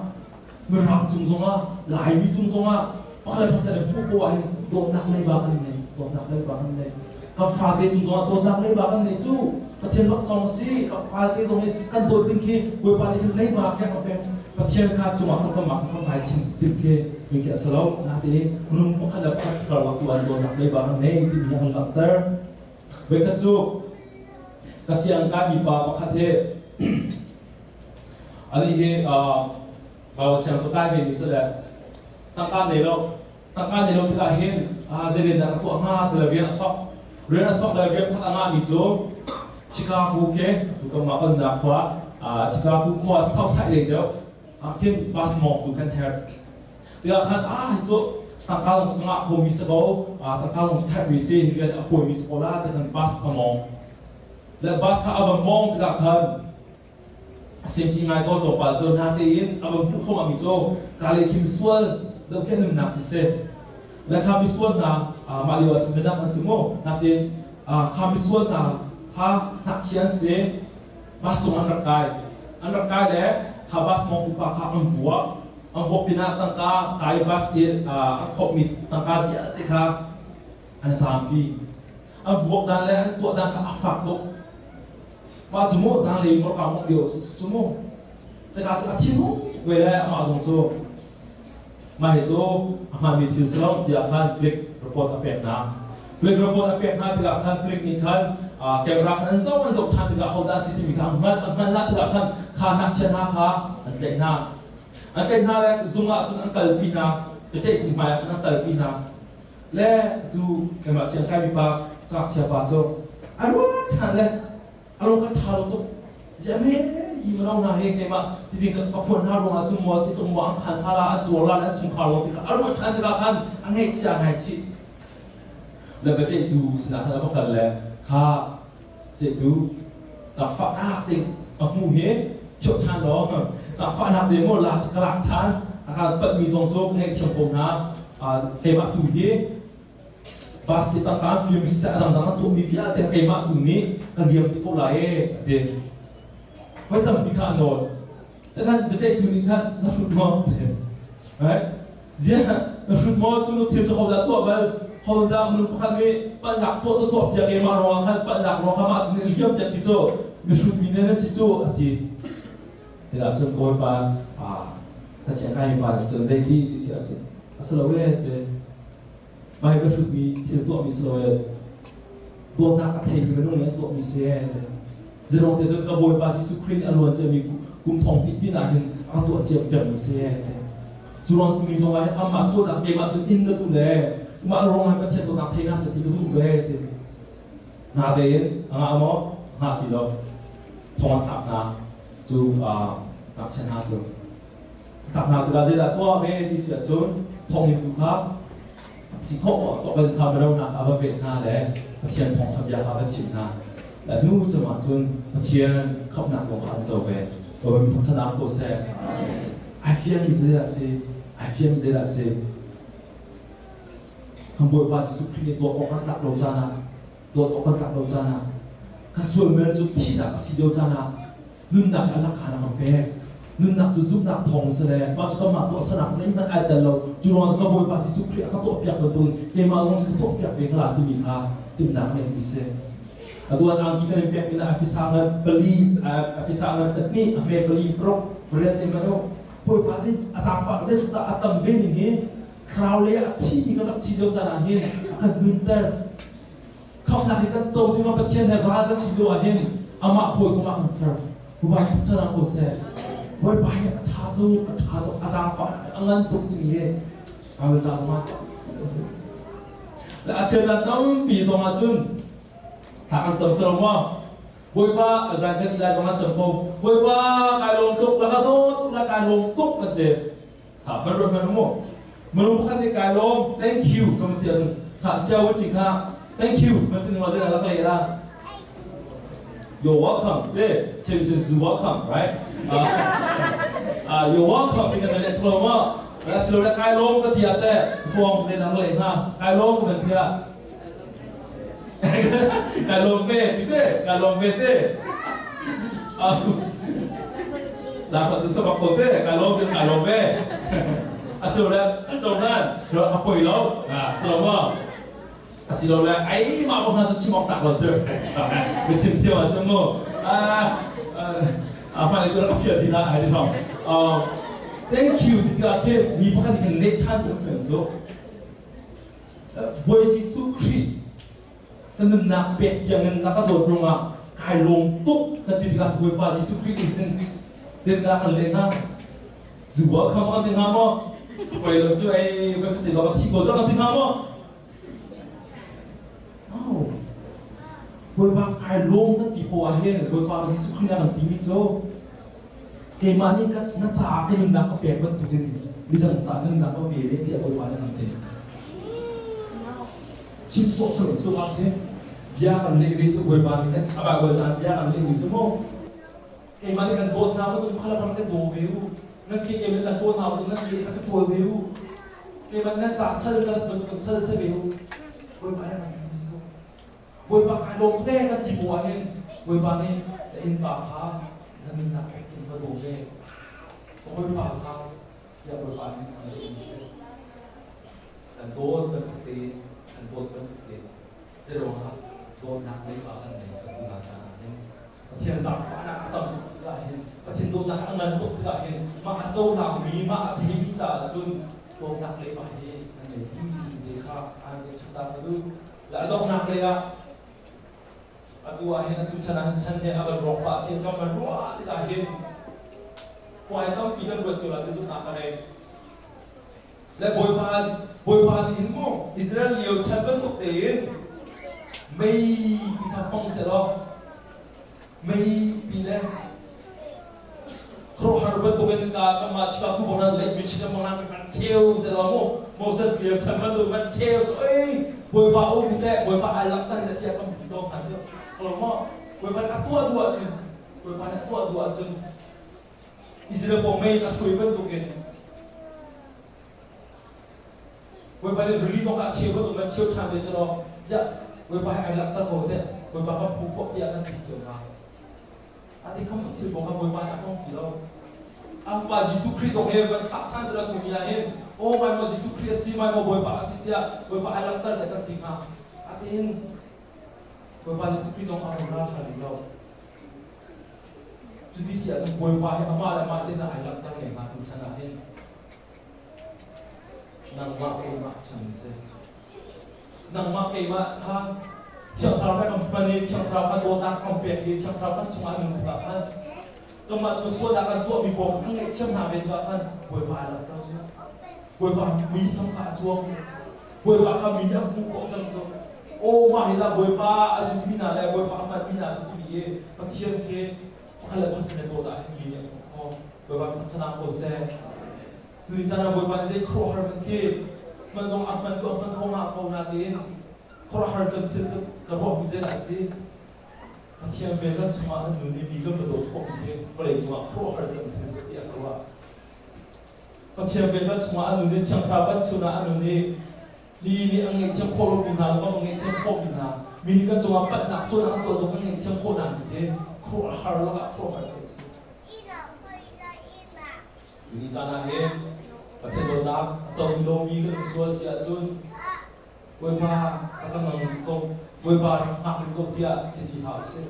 F: Mirang cung zongah, Laimi cung zongah pakhat le pakhat kan i hmuh ko ahhin dawtnak leiba kan nei. Dawtnak leiba kan nei. Kan fate cung zongah dawtnak leiba kan nei cu. Pathian laksawng a si. Kan fate zong hi kan dawt ding khi Bawipa nih hin leiba kha kan pek. Pathian kha cungah khan kanmah kha kan vai chim tim khi mi khi a si lo. Natein minung pakhat le pakhat karlak tu an dawtnak leiba kan nei timi hi an langhter. Voikhat cu ka siang kaimi pa pakhat hi ani hi Bawa siang cu kai ve mi si le tangka nei lo tangka nei lo tikah hin zei dah ka tuah hnga ti le rian a sok rian a sok le rian pakhat a ngahmi cu Chicago ke tu kan mah kalnak khua Chicago khua south side lei deuh ah khin bus mawng tu kan herh tikah khan ah hi cu tangka lawng cu ka ngah khomi si ko tangka lawng cu herhmi si rian a huaimi si ko la ti khan bus a mawng le bus kha a va mawng tikah khan Sempi ngai ko tlawmpal cu natein a va hmuh kho mi cu ka le khim sual dohkeh nunnak khi si. Le kha misual hna mah lio ahcun minak an si mu natein kha misual hna kha ngakchia an si bus cung an rak kai an rak kai le kha bus mawngtu pa kha an vuak an vuak pinah tangka kai bus i a khawmhmi tangka vialte kha an zaampi an vuak dan le an tuah dan kha a fak tuk Mah cu mu zaanlei morka mawngh lio cu cu mu tikah cu a thin hung tuk ve le amah zong cu mah hi cu a hmaanmi thil si lo tiah khan plik report a pek hna. Plik report a pek hna tikah khan plik nih khan camera khan an zoh an zoh ṭhan tikah hodah a si timi kha an hngalh an hngalh lah tikah khan kha ngakchia hna kha an tlaih hna. An tlaih hna le zung ah cun an kalpi hna biaceihtu hmai ah khan an kalpi hna. Le tu keimah siang kaimi pa ngakchia pa cu a ruat ṭhan le a lung kha ṭha lo tuk. Ziah me Hi mino hna hi keimah ti ding ka phuan hna ruangah cu maw ti tung maw an khan sala an tuar la le an chungkhar lawng ti kha a ruah ṭhan tikah khan a ngaihchia ngaichih. Le biaceihtu sinah khan a va kal le kha ceihtu zaangfahnak ding a hmuh hi phioh ṭhan law zaangfahnak ding maw lak ka lak ṭhan a ka patmi zong cu ka ngaihthiam ko hna keimah tu hi bus i tangka an film siseh a dangdang an tuahmi vialte keimah tu nih ka liam ti ko lai e a ti. Voi tampi kha a nawl. Takhan biaceihtu nih khan na hrut maw? Right? Ziah na hrut maw? Cu nu thil cu hodah tuah bal? Hodah minung pakhat nih palhnak tuah tu tuah piak i mah ruangah khan palhnak ruang kha mah tu nih liam piak ti cu mihrut mi ne na si cu a ti. Tikah cun Bawipa na siangkai pa nih cun zeiti ti si ahcun a si lo e ti. Mah hi mihrut mi thil tuahmi si lo e. Dawtnak a theimi minung nih an tuahmi si e. Zeruang te cun ka Bawipa Jesuh Khrih nih a luan ciami kum thong hnih pin ah hin a tuah cia piakmi si e. Cu ruang tuni zong ah hin amah sualnak keimah tun in ka duh le mah ruang ah Pathian dawtnak thei hna seh ti ka duh ve ti. Na tein a ngah maw? Ngah ti lo. Thong an thlak hna cu ngakchia hna cu. Thlak hna tikah zeidah tuah ve ti si ahcun thonginn tu kha si khawh tawk kha mino kha va veh hna le Pathian thawngtha bia kha va chim hna. Le hnu cungah cun Pathian khamhnak zong kha an co ve. Bawipa mi thawngthanak ko seh. Ai fiangmi zeidah a si? Ai fiangmi zeidah a si? Kan Bawipa Jesuh Khrih nih dawt awk kan tlak lo caan ah dawt awk kan tlak lo caan ah ka sual men cu thihnak a si lio caan ah nunnak hi a lakhan a kan pek. Nunnak cu zumhnak thawng si le mah cu kanmah tuahsernak zeihmanh ai tel lo. Cu ruang cu ka Bawipa Jesuh Khrih a ka tuahpiak bantukin keimah zong nih ka tuahpiak ve hnga timi kha timhnak ngeih cu si. Atu an angki kan in pek mi na afisa ngan pali afisa ngan pahnih a hme pali paruk pariat le manu Bawipa zin a zaangfah zeitluk dah a tam ve ning hi thlarau lei a thi mi kan rak si lio caan ah hin a kan nunter. Khamhnak hi kan co ding ah Pathian he ral kan si lio ah hin amah hawikom ah kan ser. Bawipa thangṭhat ko seh. Bawipa hi a ṭha tuk, a ṭha tuk, a zaangfah a ngan tuk timi hi Bible ca zongah le a cheu caan tampi zongah cun thla kan cam selo maw? Bawipa zan kan lai zongah cam ko. Bawipa kai lawm tuk, la ka dawt tuk, la kai lawm tuk kan ti. Kha ban ruat hmanh mu. Minung pakhat nih kai lawm, thank you ka van ti ahcun kha siawu ci kha thank you kan ti ningwa zeidah rak leh la. You're welcome te cheu cun you welcome right? You're welcome ti kan leh silo ma. Silo le kai lawm ka ti ah te huang zeidah rak leh hna. Kai lawm ka van ti ah kai lawm ve ti te kai lawm ve te. La cu sabak ko te kai lawm tin kai lawm ve. Asilole an cohlan a poi lo. Silo maw? Asilole ai mah bak hna cu chim awk tak lo cu. Mi chim thiam ahcun mu. A hman i a fial ti hlah ai ti hrawng. Thank you ti tikah khin mi pakhat nih khan leh ṭhan tu kan cu. Bawi Jesuh Khrih ka nunnak pek tiangin na ka dawt ruangah kai lawm tuk na ti tikah Bawipa Jesuh Khrih nih hin tindah kan leh hna zu welcome kan ti hnga maw poi lo cu ei ka khat ka thi ko cang kan ti hnga maw no Bawipa kai lawm na ti po ah hin Bawipa Jesuh Khrih na kan timi cu keimah nih ka na caah ka nunnak ka pek bantukin midang caah nunnak ka pe ve tiah Bawipa nih an ti Chim sawhsawh cu ah khin bia kan leh ve cu Bawipa nih hin a Baibal caan bia kan leh mi cu mu keimah nih kan dawt hna bantuk kha rak ka daw ve u nan ke keimah nih kan dawt hna bantuk nan ke rak ka ṭawl ve u keimah nan ca sal ka rat bantuk sal si ve u Bawipa nih kan ti su Bawipa kai lawm tuk ee kan ti bu ah hin Bawipa nih na innpa kha na nunnak pek in va daw ve Bawipa kha tiah Bawipa nih an zumh mi si Kan dawt bantuk tein an dawt bantuk tein zeiruangah dawtnak leiba kan ngei cu tuzaan caan ah hin Pathian zaangfahnak a tam tuk tikah hin Pathian dawtnak a ngan tuk tikah hin mah a cohlangmi mah a theimi caah cun dawtnak leiba hi kan ngei ti te kha an kan chim ta ka duh le a donghnak lei ah atu ah hin atu chan ah hin chan he a van rawk pah ti kan van ruah tikah hin puai tampi kan ruat cio la ti zumhnak ka nei Le Bawipa, Bawipa nih hin mu Israel lio chan bantuk tein mei pi kha hmang sehlaw mei pi le
E: Khuaruahhar bantukin ka kanmah Chicago bang lei Michigan bang kan cheu se lo mu Moses lio chan bantuk kan cheu so ei Bawipa um hi teh Bawipa ai langhter hi tiah kan ti tawn hna cu lo maw Bawipa nih a tuah duh ahcun Bawipa nih a tuah duh ahcun Israel pawl mei a hruai bantukin Bawipa nih rili zong ah cheu bantuk kan cheu ṭhan ve selaw ya Bawipa he ai langhter ko teh Bawipa kan phu fawh tiah kan ti cio hna. Ati kham tuk thil kong kha Bawipa nih a hmang ti lo. A fapa Jesuh Khrih zong he van thlah ṭhan selaw tumi ah hin aw mai maw Jesuh Khrih a si mai maw Bawipa a si tiah Bawipa ai langhter teh kan ti hnga. Atiin Bawipa Jesuh Khrih zong a hung ra ṭhan rih lo. Cuti si ahcun Bawipa hi amah le amah zeidah ai langhter ne hnga tu chan ah hin Nangmah keimah chan si. Nangmah keimah kha Thiang Thlarau kan hman i Thiang Thlarau kha dawtnak kan pek i Thiang Thlarau kan chungah nun tikah khan kanmah cu sualnak kan tuahmi pawl kha kan ngaihthiam hna ve tikah khan Bawipa ai langhter cu. Bawipa muisam kha a cuang cu. Bawipa kha mi nih a hmuh khawh cang cu. Aw mah hi dah Bawipa a zummi hna le Bawipa a hngalmi hna cu timi i Pathian khi pakhat le pakhat kan i dawt ah hin mi nih an hmuh khawh. Bawipa thangṭhatnak ko seh. Tuni caan ah Bawipa nih zei khuaruahhar hmanh khi hman zong a hman ko a hman kho nga ko nain khuaruahhar cem thil ka ruahmi zeidah a si? Pathian vel kan chungah an nun i mi kan va dawt khawhmi hi vawlei cungah khuaruahhar cem thil si tiah ka ruah. Pathian vel kan chungah an nun i Thiang Thlarau kan chungah an nun i mi nih an ngaihthiam khawh lomi hna le kan ngaihthiam khawhmi hna mi nih kan cungah palhnak sualnak an tuah zong kan ngaihthiam khawh hna hi khuaruahhar lakah khuaruahhar cem a si. Tuni caan ah hin Pathian dawtnak a co lomi kan um sual si ahcun Bawipa ka kan ngang ko Bawipa rak hngak rih ko tiah ti ti hlah usih.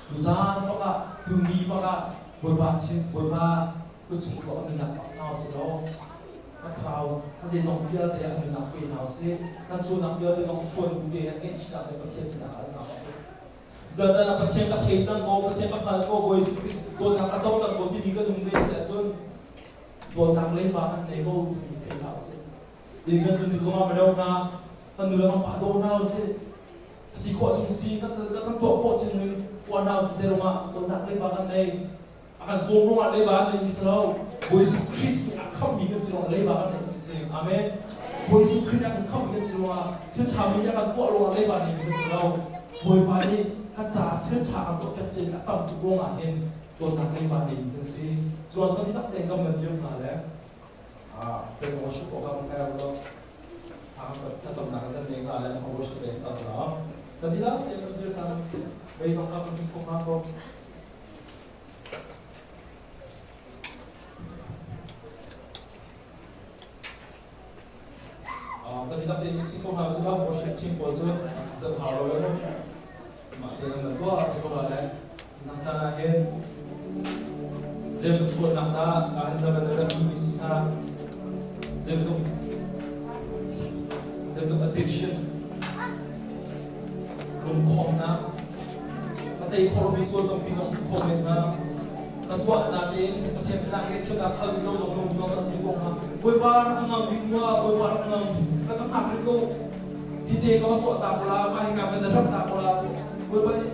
E: Tuzaan bak ah tuni bak ah Bawipa chin Bawipa kut chung ko an nunnak bak hna usih law ka thlarau ka zeizong vialte an nunnak pe hna usih ka sualnak vialte zong phuan bu te he ngaihchihnak le Pathian sinah hal hna usih. Zeicahtiah Pathian ka thei cang ko, Pathian ka hngal ko, Bawi Jesuh Khrih dawtnak a co cang ko timi kan um ve si ahcun dawtnak leiba kan nei ko timi thei hlah usih. Inn kan tlun tik zongah mino hna kan nu le kan pa daw hna usih. Si khawh chung si kan kan tuah khawh chung in tuah hna usih zeiruangah dawtnak leiba kan nei. A kan cawm ruangah leiba an neimi si lo. Bawi Jesuh Khrih hi a khamhmi kan si ruangah leiba kan neimi si. Amen. Bawi Jesuh Khrih nih a kan khamhmi kan si ruangah thil ṭha mi nih a kan tuah ruangah leiba neimi kan si lo. Bawipa nih kan caah thil ṭha kan tuah piak ciami a tam tuk ruangah hin dawtnak leiba neimi kan si. Cuan cu kan tak tein kan van dir hna le praise and worship awk ah kan kai lo. Thlacamnak kan nei hna le worship le kan lo. Kan dihlak tein kan dir hna si. Mei zong kha kan khawh hna ko. Kan dihlak tein chim ko hna usih law worship team pawl cu zoh hau lo le mah te nan tuah te ko la le zang caan ah hin zeibantuk sualnak dah ka han na van rak mi si hna zeibantuk zeibantuk addiction lungkhawmnak a tei khawh lomi sual tampi zong khawh men hna na tuah natein Pathian sinah ngaihthiamnak hal lo zong lung zong tampi ko hnga Bawipa rak ka ngang rih tuah Bawipa rak ka ngang rak ka hngak rih ko hi te ka va tuah ta ko la mah hi ka van rak ta ko la Bawipa nih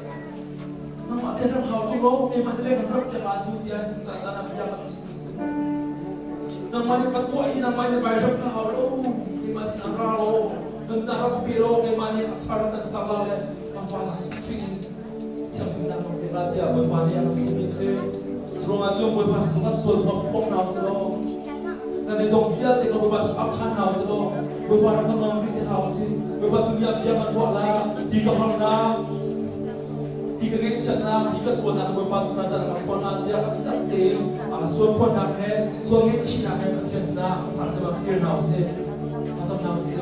E: nangmah te ram hau tu lo keimah te leng ram te la cu tiah caan caan ah bia kan chim si nangmah nih ka tuah hi nangmah nih vai ram ka hau lo keimah sinah ra lo nunnak rak pe lo keimah nih a thar kan sak la le ka fa Khrih in thianghlimnak kan pek la tiah Bawipa nih a rak mi si curuangah cun Bawipa sin kan sual hmang phuang hna usih law na zeizong vialte ka Bawipa sin ap ṭhan hna usih law Bawipa rak ka ngam rih te hna usih Bawipa dunia bia kan ruah la hi ka harnak hi ka ngaihchiatnak hi ka sualnak Bawipa tu caan caan ka phuan hna tiah kan tak tein a sual phuannak he sual ngaihchihnak he Pathian sinah sang cem kir hna usih thlacam hna usih.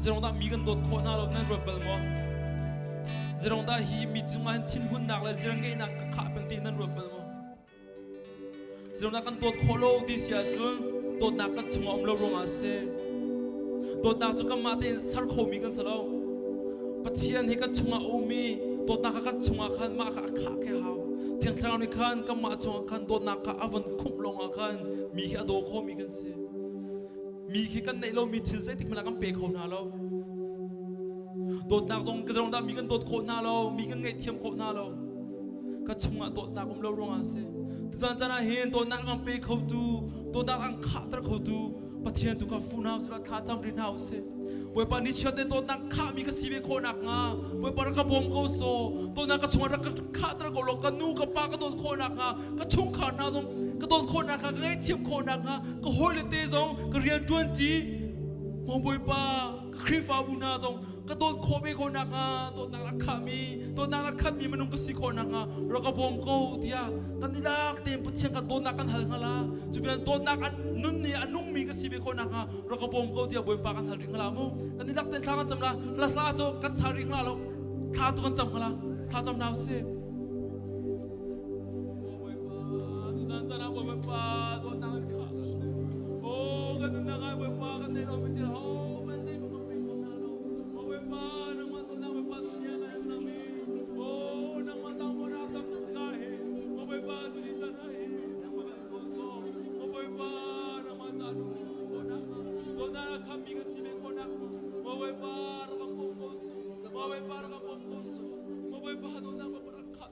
E: Zeirong dah mi kan dawt khawh hna lo nan ruat bal maw? Zeirong dah hi mi cungah hin thinhunnak le ziarngeihnak ka khah peng ti nan ruat bal maw? Zeirong dah kan dawt khawh lo ti si ahcun dawtnak kan chungah um lo ruangah a si. Dawtnak cu kanmah tein ser khomi kan si lo. Pathian hi kan chungah a um i dawtnak kha kan chungah khan mah kha a khah ke hau. Thiang Thlarau nih khan kanmah chungah khan dawtnak kha a von khumh lawngah khan mi hi a daw khomi kan si. Mi khi kan neih lomi thil zeitik hmanh ah kan pe kho hna lo. Dawtnak zong ka dah mi kan dawt khawh hna lo, mi kan ngaihthiam khawh hna lo. Ka chungah dawtnak um lo ruangah a si. Tuzan caan ah hin dawtnak an pe khotu, dawtnak an khahter khotu Pathian tu kha fu hna usih thla cam rih hna usih. Bawipa ni chiat te dawtnak khahmi ka si ve khawh nakhnga Bawipa rak ka bawm ko so dawtnak ka chungah rak ka khahter ko law ka nu ka pa ka dawt khawh nakhnga ka chungkhar hna zong ka dawt khawh nakhnga ka ngaihthiam khawh nakhnga ka hawile te zong ka rian ṭuanṭi maw Bawipa ka Khrihfabu hna zong ka dawt khawh ve khawh nakhnga dawtnak rak khahmi dawtnak rak khatmi minung ka si khawh nakhnga rak ka bawm ko tiah kan i lak tein Pathian kan dawtnak kan hal hnga cu bian dawtnak an nun nih a nungmi ka si ve khawh nakhnga rak ka bawm ko tiah Bawipa kan hal rih hnga mu kan i lak tein thla kan cam la hla hla cu kan sa rih hnga lo thla tu kan cam hnga la thla cam hna usih Tuzan caan ah Bawipa dawtnak in khah Oh kan nunnak ah Bawipa kan neih lomi thil ho man zeihmanh kan pe kho hna lo. Bawipa nangmah dawtnak Bawipa dunia kan nunnak hi Oh nangmah zaangfahnak tam tuk tikah hi Bawipa tuni caan ah hi nangmah kan dawt ko. Bawipa nangmah ca nung si khawh nakhnga dawtnak na khammi kan si ve khawh nakhnga Bawipa rak kan bawm ko seh. Bawipa rak kan bawm ko seh. Bawipa dawtnak Bawipa rak.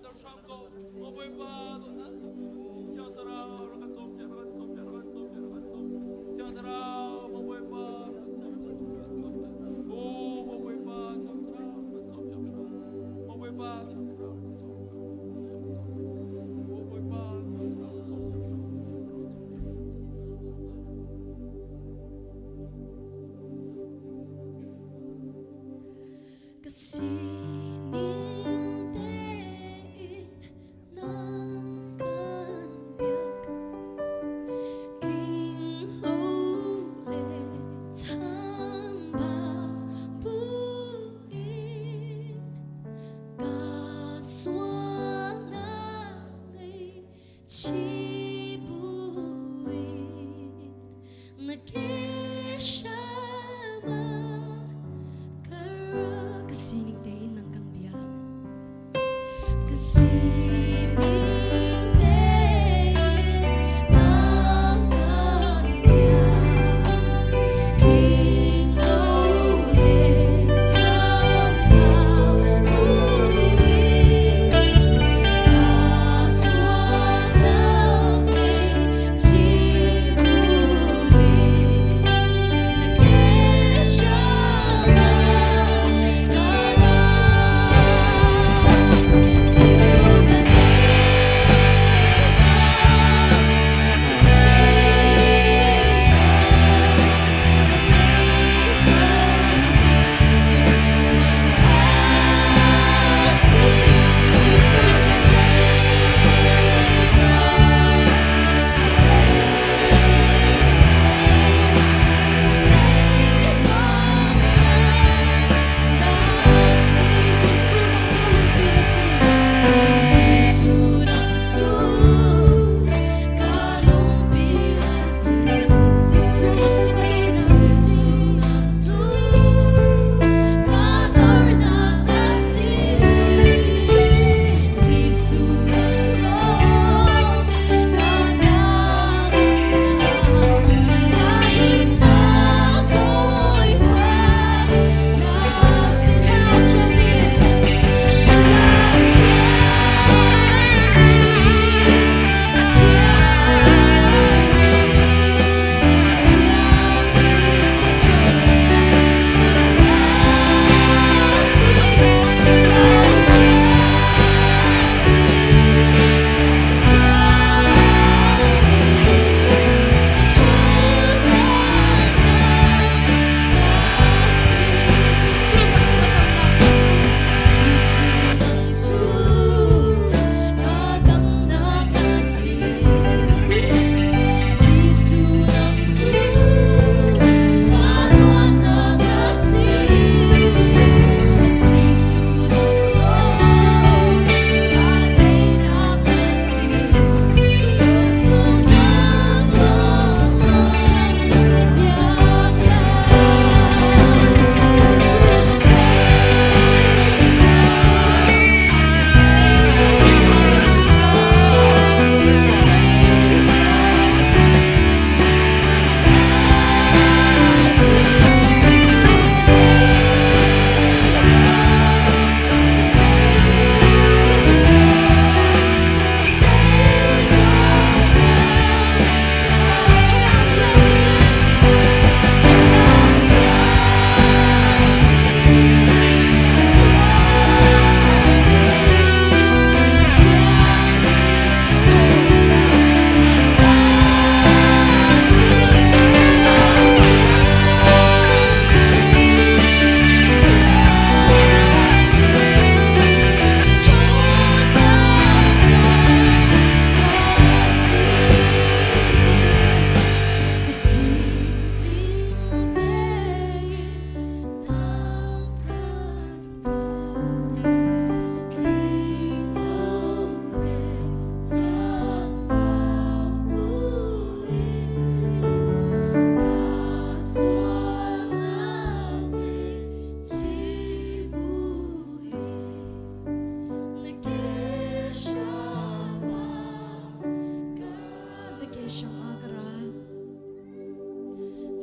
G: hram ah ka ra.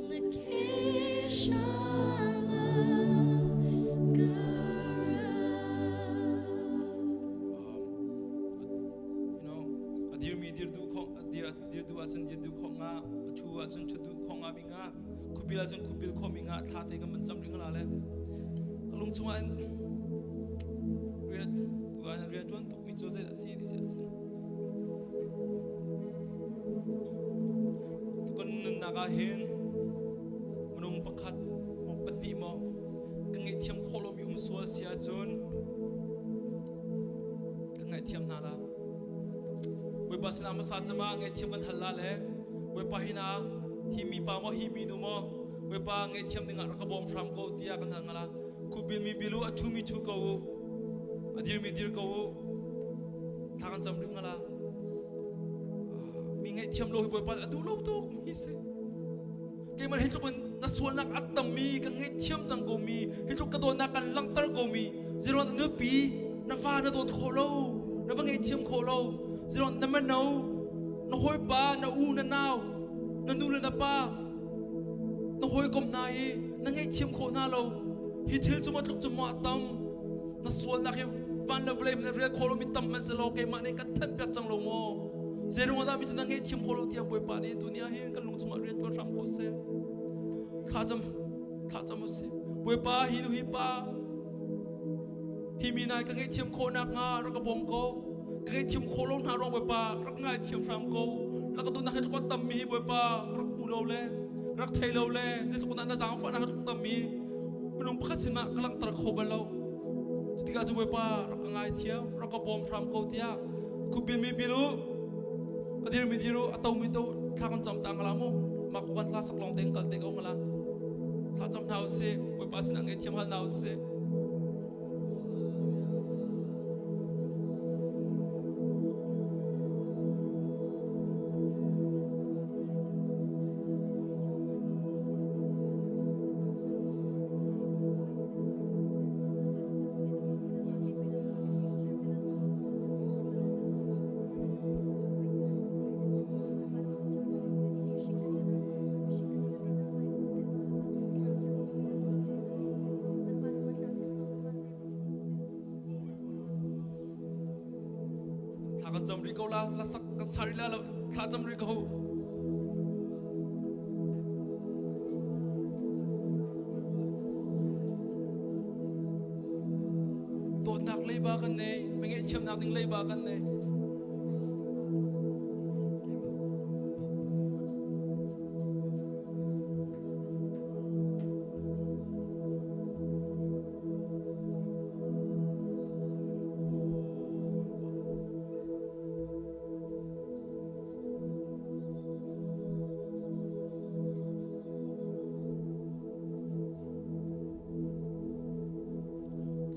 G: Na ke hram ah ka ra.
E: A dirmi dir duh khong dir dir duh ahcun dir duh khong nga a thu ahcun thu duh khong nga mi nga khubil ahcun khubil kho mi nga thla te kan man cam ring la le ka lung chungah in rian tu ah rian tuan tuk mi cu zei dah si ti si ahcun tukun nunnak ah hin minung pakhat maw pahnih maw ka ngaihthiam khawh lomi um sual si ahcun ka ngaihthiam hna la. Bawipa sinah hmasa cema ngaihthiam kan hal la le Bawipa hi na hi mi pa maw hi mi nu maw Bawipa ngaihthiam dingah rak ka bawm hram ko tiah kan hal ngala. Khubil mi bilu a thu mi thu ko u a dir mi dir ko u thla kan cam rih ngala. Mi ngaihthiam lo hi Bawipa a duh lo tuk mi si. Keimah hi tluk in na sualnak a tammi kan ngaihthiam cang ko mi hi tluk ka dawtnak kan langhter ko mi ziron nupi na fa na dawt khawh lo na va ngaihthiam khawh lo ziron na mano na hawipa na u na nau na nu le na pa na hawikom hna hi na ngaihthiam khawh hna lo hi thil cu maw tluk cu maw a tam na sualnak hi van le vawlei na rel khawh lomi tam hmanhsehlaw keimah nih kan thanh piak cang lo maw zeiruang dah mi cu na ngaihthiam khawh lo tiang Bawipa nih tuni ah hin kan lung chungah rian ṭuan hram ko seh thla cam thla cam usih Bawipa hi nu hi pa hi mi nai ka ngaihthiam khawh nak hnga rak ka bawm ko ka ngaihthiam khawh lo hna ruang Bawipa rak ngaithiam hram ko rak ka duhnak hi tluk tam mi hi Bawipa rak hmu lo le rak thei lo le zeitluk na zaangfahnak hi tluk tam mi minung pakhat sin ah ka langhter kho bal lo tikah cu Bawipa rak ka ngaithiam rak ka bawm hram ko tiah khupi mi bilu a dir mi diru a to mi to thla kan cam ta ngala mu ma ko kan hla sak long teng kal te ko ngala thla cam hna usih Bawipa sinah ngaihthiam hal hna usih. Thla kan cam rih ko la la sak kan sa rih la lo thla cam rih ko. Dawtnak leiba kan nei, mi ngaihthiamnak ding leiba kan nei.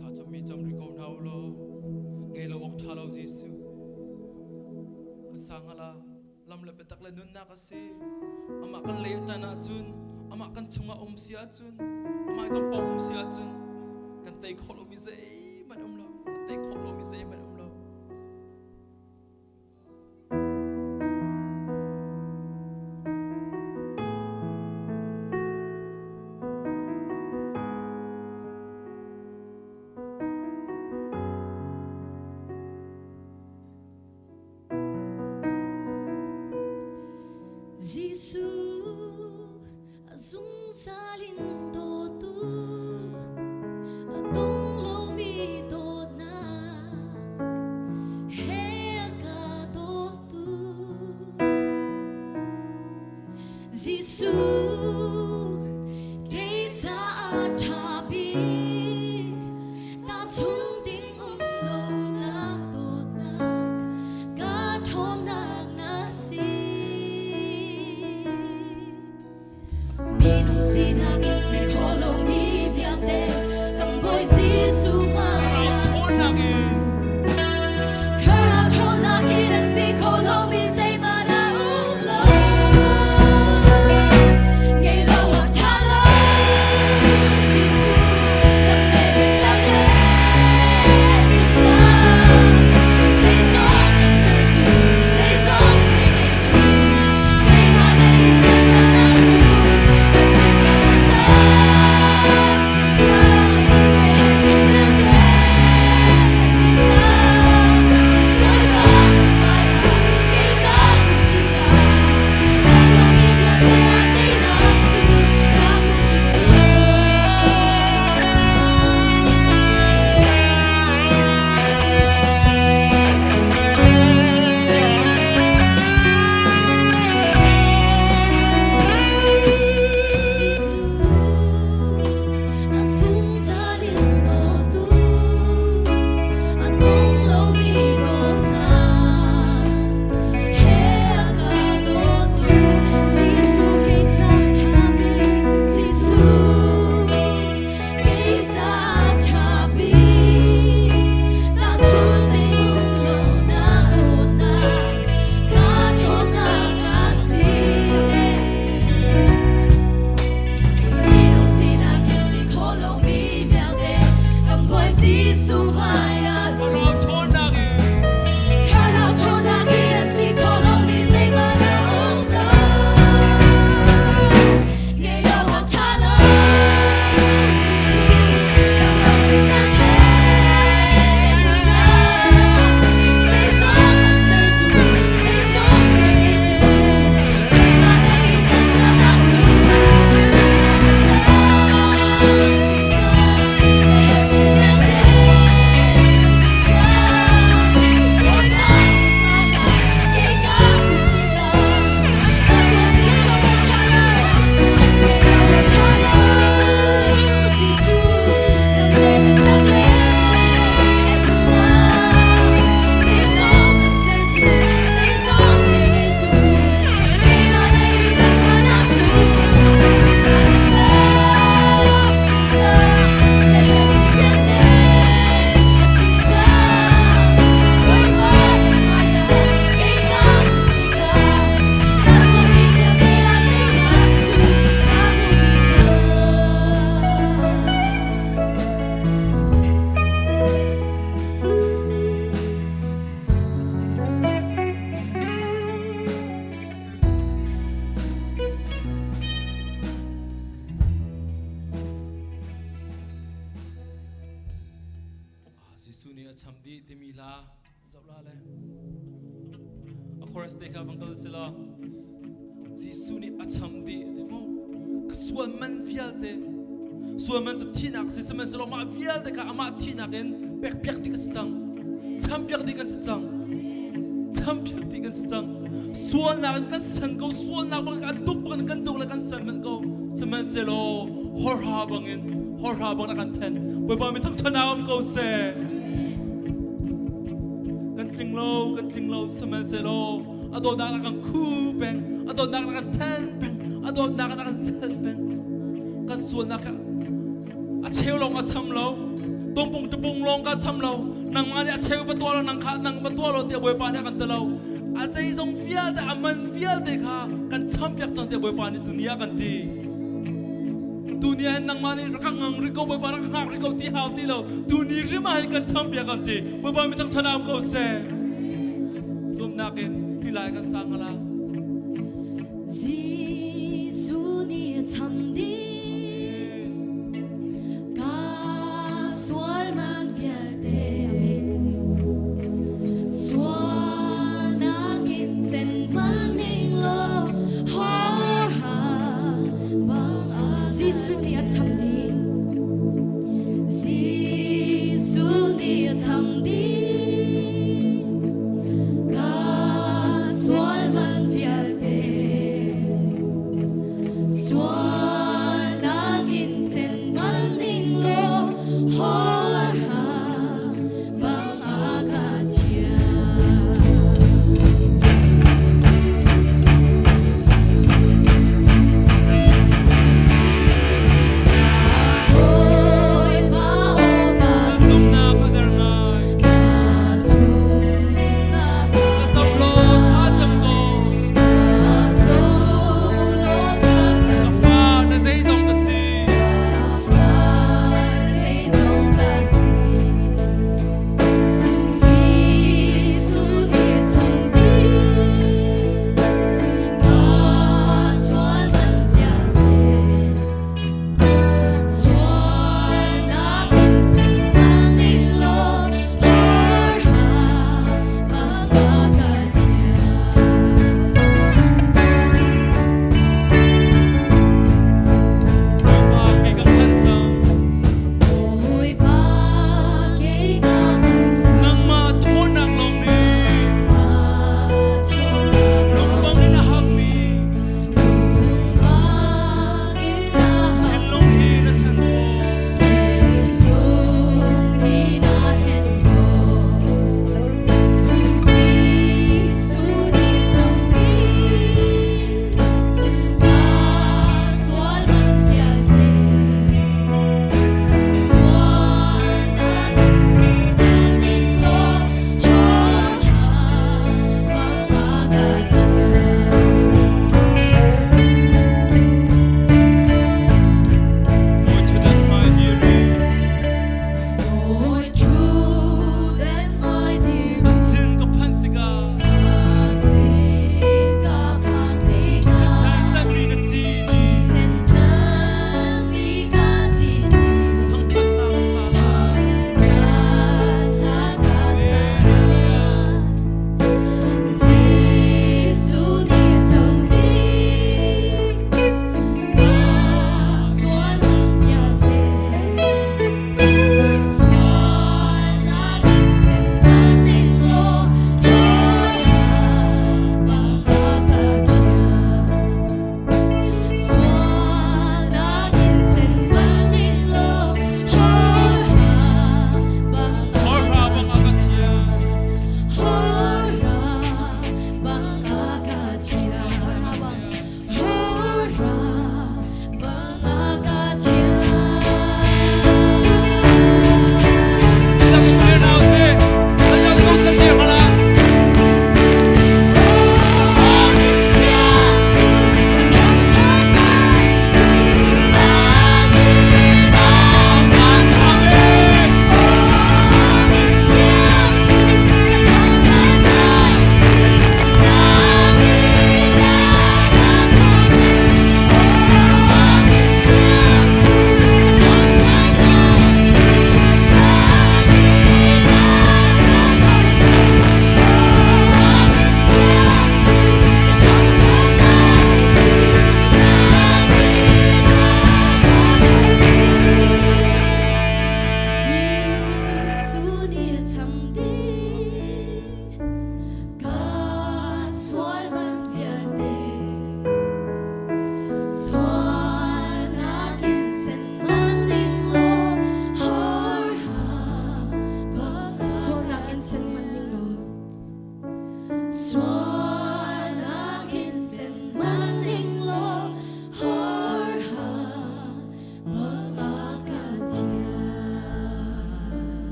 E: Thla cammi cam rih ko hna u law ngei lo awk ṭha lo Jesuh ka sang hala lam le biatak le nunnak a si amah kan leh ṭan ahcun amah kan chungah um si ahcun amah kan pawng um si ahcun kan tei khawh lomi zeihmanh um lo kan tei khawh lomi zeihmanh um lo.
G: Jesuh a zungzal in dawtu a dong lomi dawtnak he a ka dawtu Jesuh kei caah ṭha bik tahchung ding um lo na dawtnak ka ṭhawnnak na si. Minung sinak in si khawh lomi vialte kan Bawi Jesuh hmaiah
E: Ṭhawnnak in
G: Thlarau ṭhawnnak in a si kho lomi zeihmanh a um lo.
F: dih timi hla zoh la le a chorus te kha vang kal si law Jesuh nih a cham dih ti mu ka sual man vialte sual man cu thihnak si sihmanhsehlaw mah vialte kha amah thihnak in pekpiak dih kan si cang champiak dih kan si cang champiak dih kan si cang sualnak in kan san ko sualnak bang a duk bang kan duk le kan san manh ko sihmanhsehlaw horha bangin horha bang a kan then Bawipa mi thangṭhatnak um ko seh kan tling lo kan tling lo sihmanhsehlaw a dawtnak na kan khu peng a dawtnak na kan then peng a dawtnak na kan zel peng kan sualnak kha a cheu lawng a cham lo tungpung tupung lawng ka cham lo nangmah nih a cheu va tuah lo nang kha nang va tuah lo tiah Bawipa nih a kan ti lo a zeizong vialte a man vialte kha kan champiak cang tiah Bawipa nih tuni ah kan ti tuni ah hin nangmah nih rak ngang rih ko Bawipa rak hngak rih ko ti hau ti lo tuni rim ah hin kan champiak kan ti Bawipa mi thangṭhat am ko seh zumnak in hi lai kan sang ala
G: Jesuh nih cham ding ka sual man vialte amen sualnak in sen man ning law horha bang Jesuh nih a cham ding Jesuh nih a cham ding ka sual man.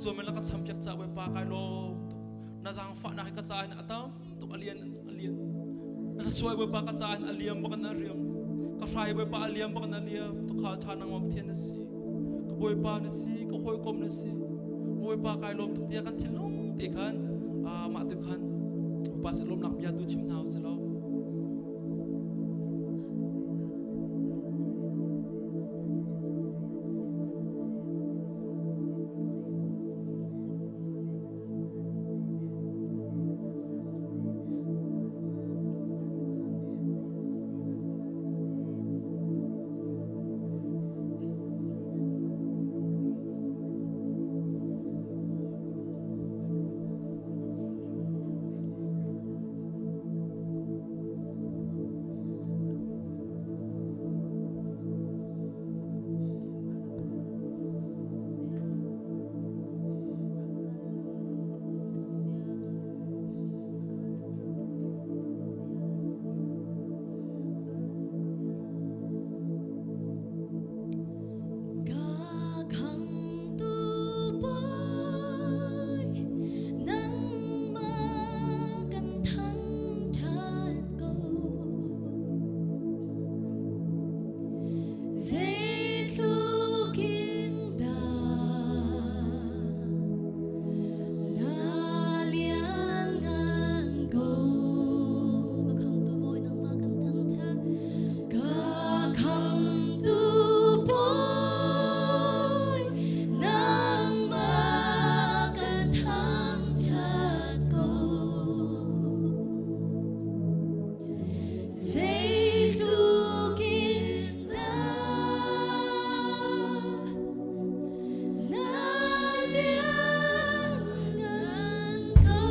E: zuam in na ka champiak ca Bawipa kai lawm tuk. Na zaangfahnak hi ka ca hin a tam tuk a lian a lian. Na thluachuah Bawipa ka ca hin a liam bak in a riam. Ka hrai Bawipa a liam bak in a liam. Tukhal ṭha nangmah Pathian na si. Ka Bawipa na si, ka hawikom na si. Bawipa kai lawm tuk tiah kan thinlung te khan mah tu khan Bawipa sin lawmnak bia tu chim hna usih law.
G: Nangmah kan thangṭhat ko. Zeitluk in dah na lianngan ko. Ka khamtu Bawi nangmah kan thangṭhat. Ka khamtu Bawi nangmah kan thangṭhat ko. Zeitluk in dah na lianngan ko.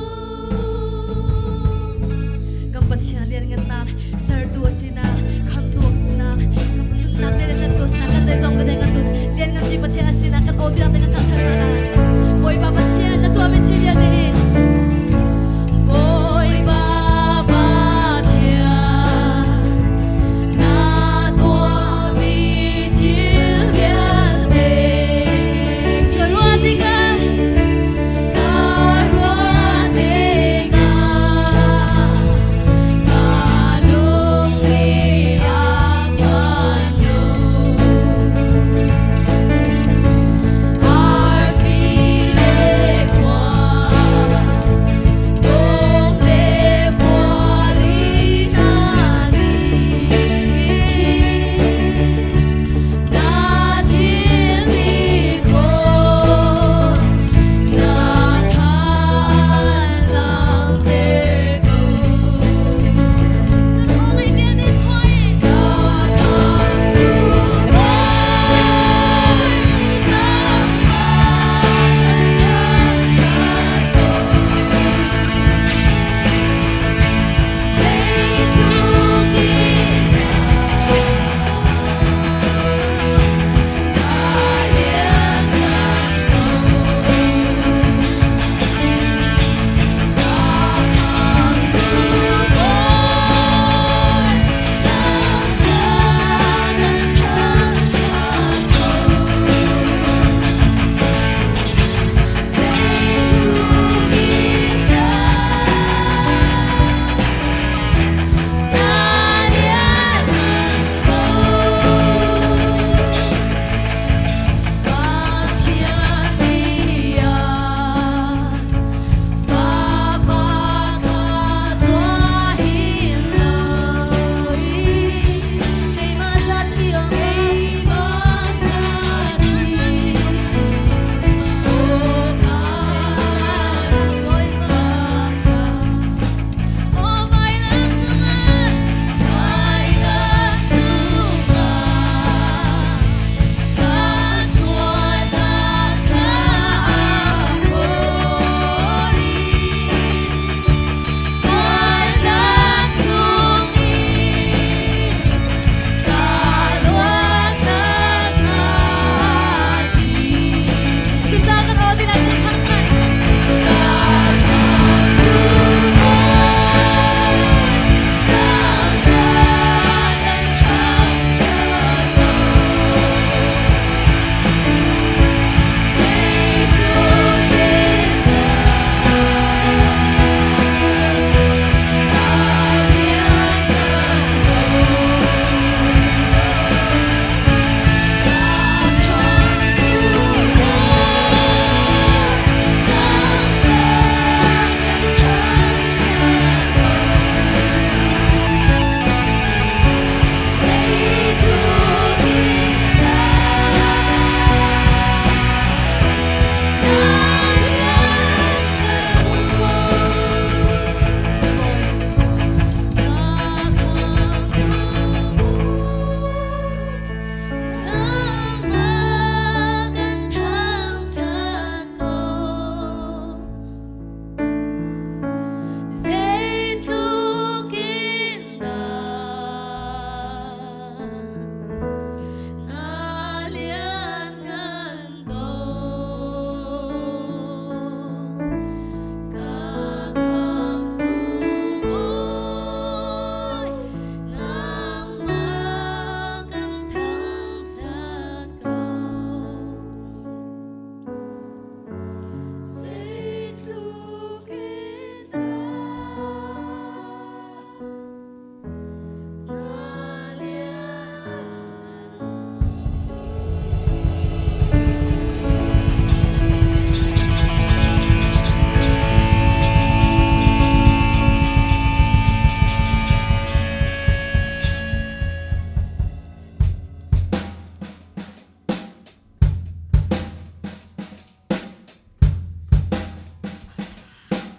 A: Kan Pathian lianngannak sertu a sinak, khamtu a sinak, kan nunnak le tlantu a sinak, kan zeizong vialte kan tu liannganmi Pathian a sinak kan aw biak te kan thangṭhat hna lai. Bawipa Pathian na tuahmi thil vialte hi Bawipa Pathian na tuahmi thil vialte ka ruah tikah ka ruah tikah ka lung nih a phan lo. Arfi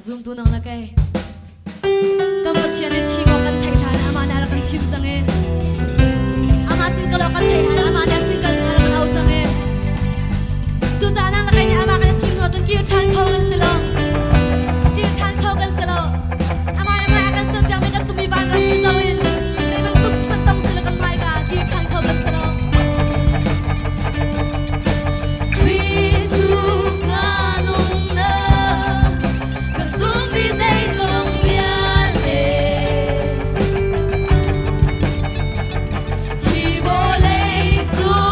G: Zumtu nang le kei kan Pathian i thim awk kan theih hlan amah nih a rak kan thim cang i amah sin kal awk kan theih hlan amah nih a sin kal ding a rak kan auh cang i cucaah nang le kei nih amah kan i thim hnu ahcun kir ṭhan kho kan si lo. Kir ṭhan kho kan si lo. Amah nih hmai a kan serpiakmi kan tumi vanram khi zoh in zei bantuk hmanh tong si lo kan hmaika kir ṭhan kho kan si lo. Khrih cu ka nunnak ka zummi zeizong vialte hi vawlei cung.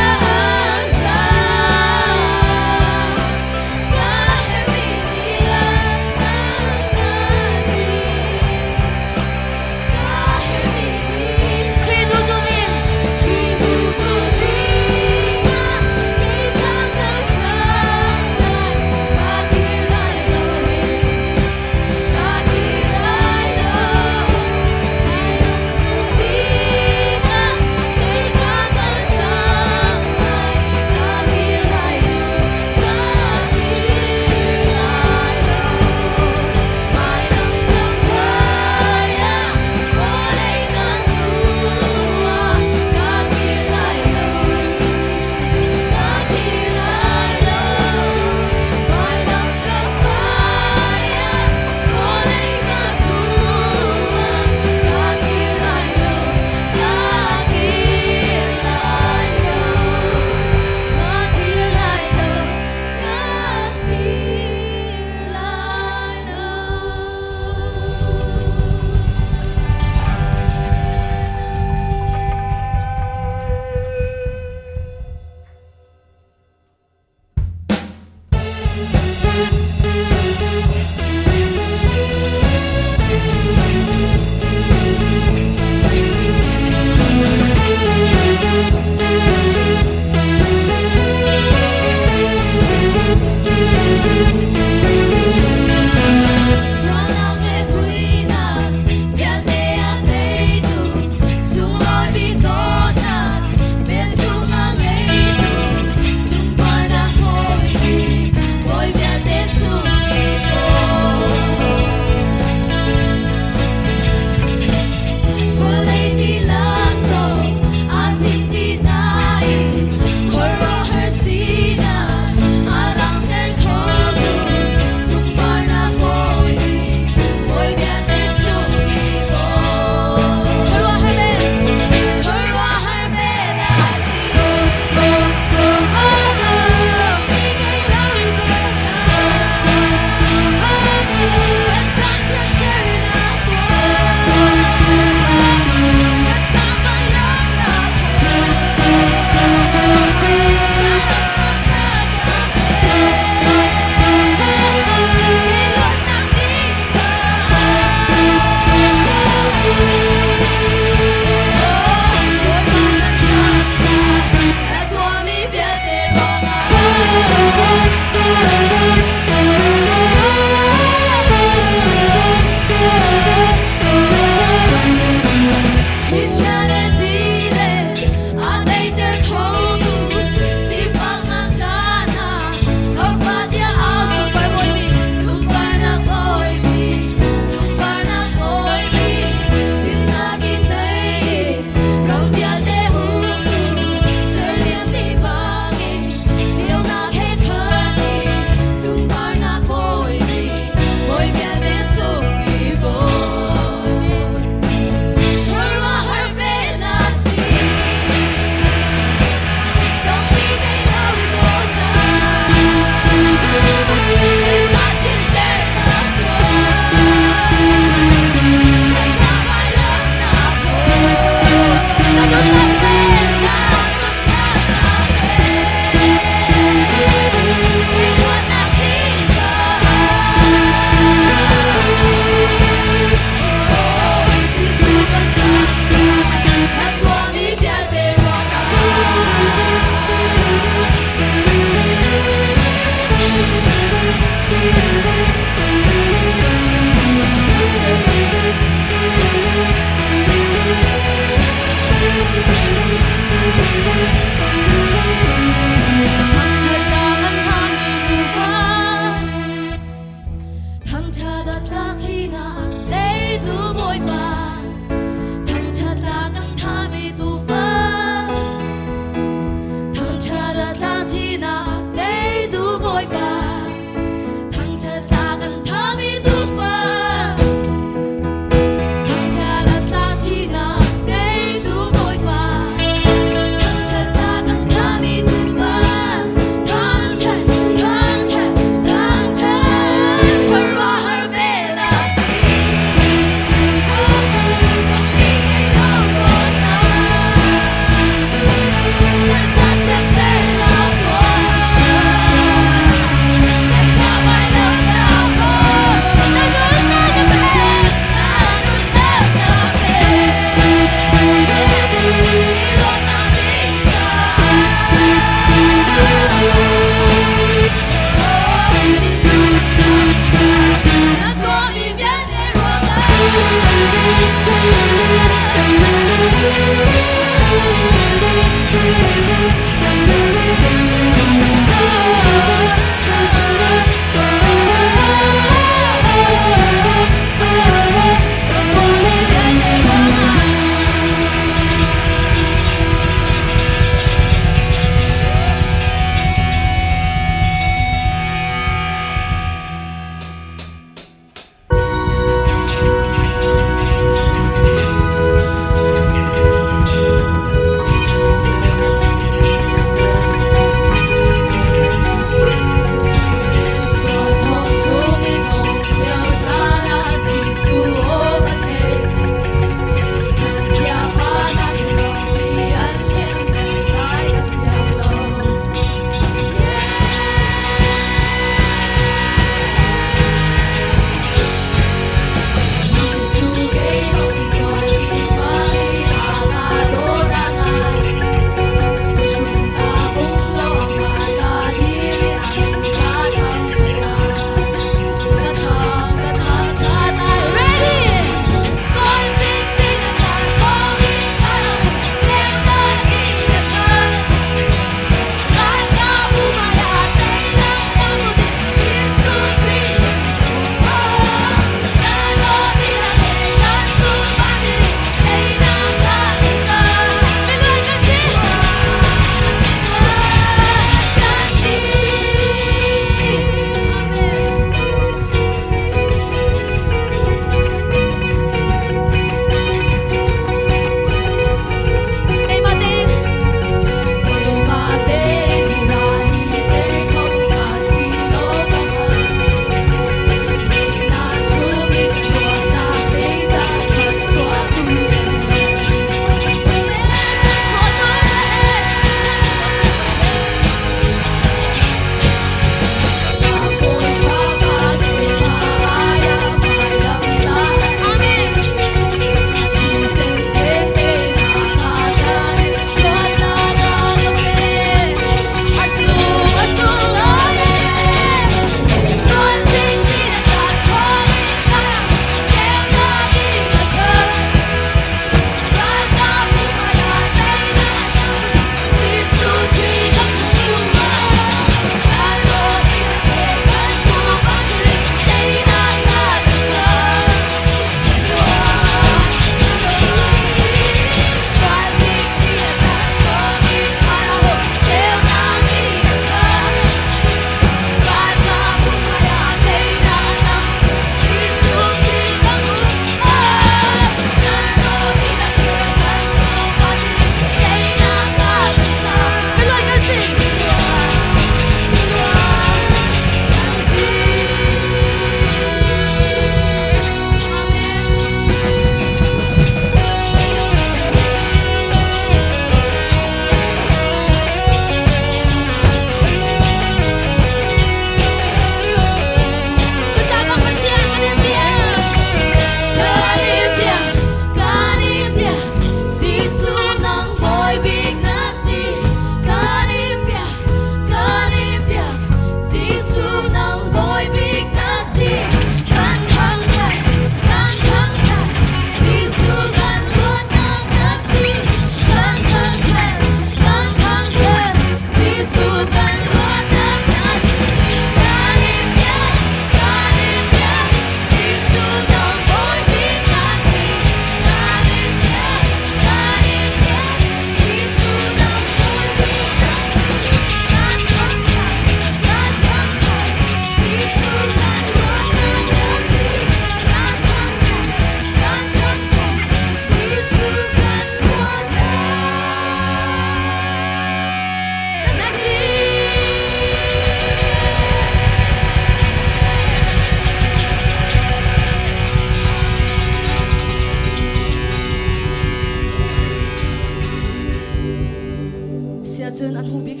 G: Cun an hnu bik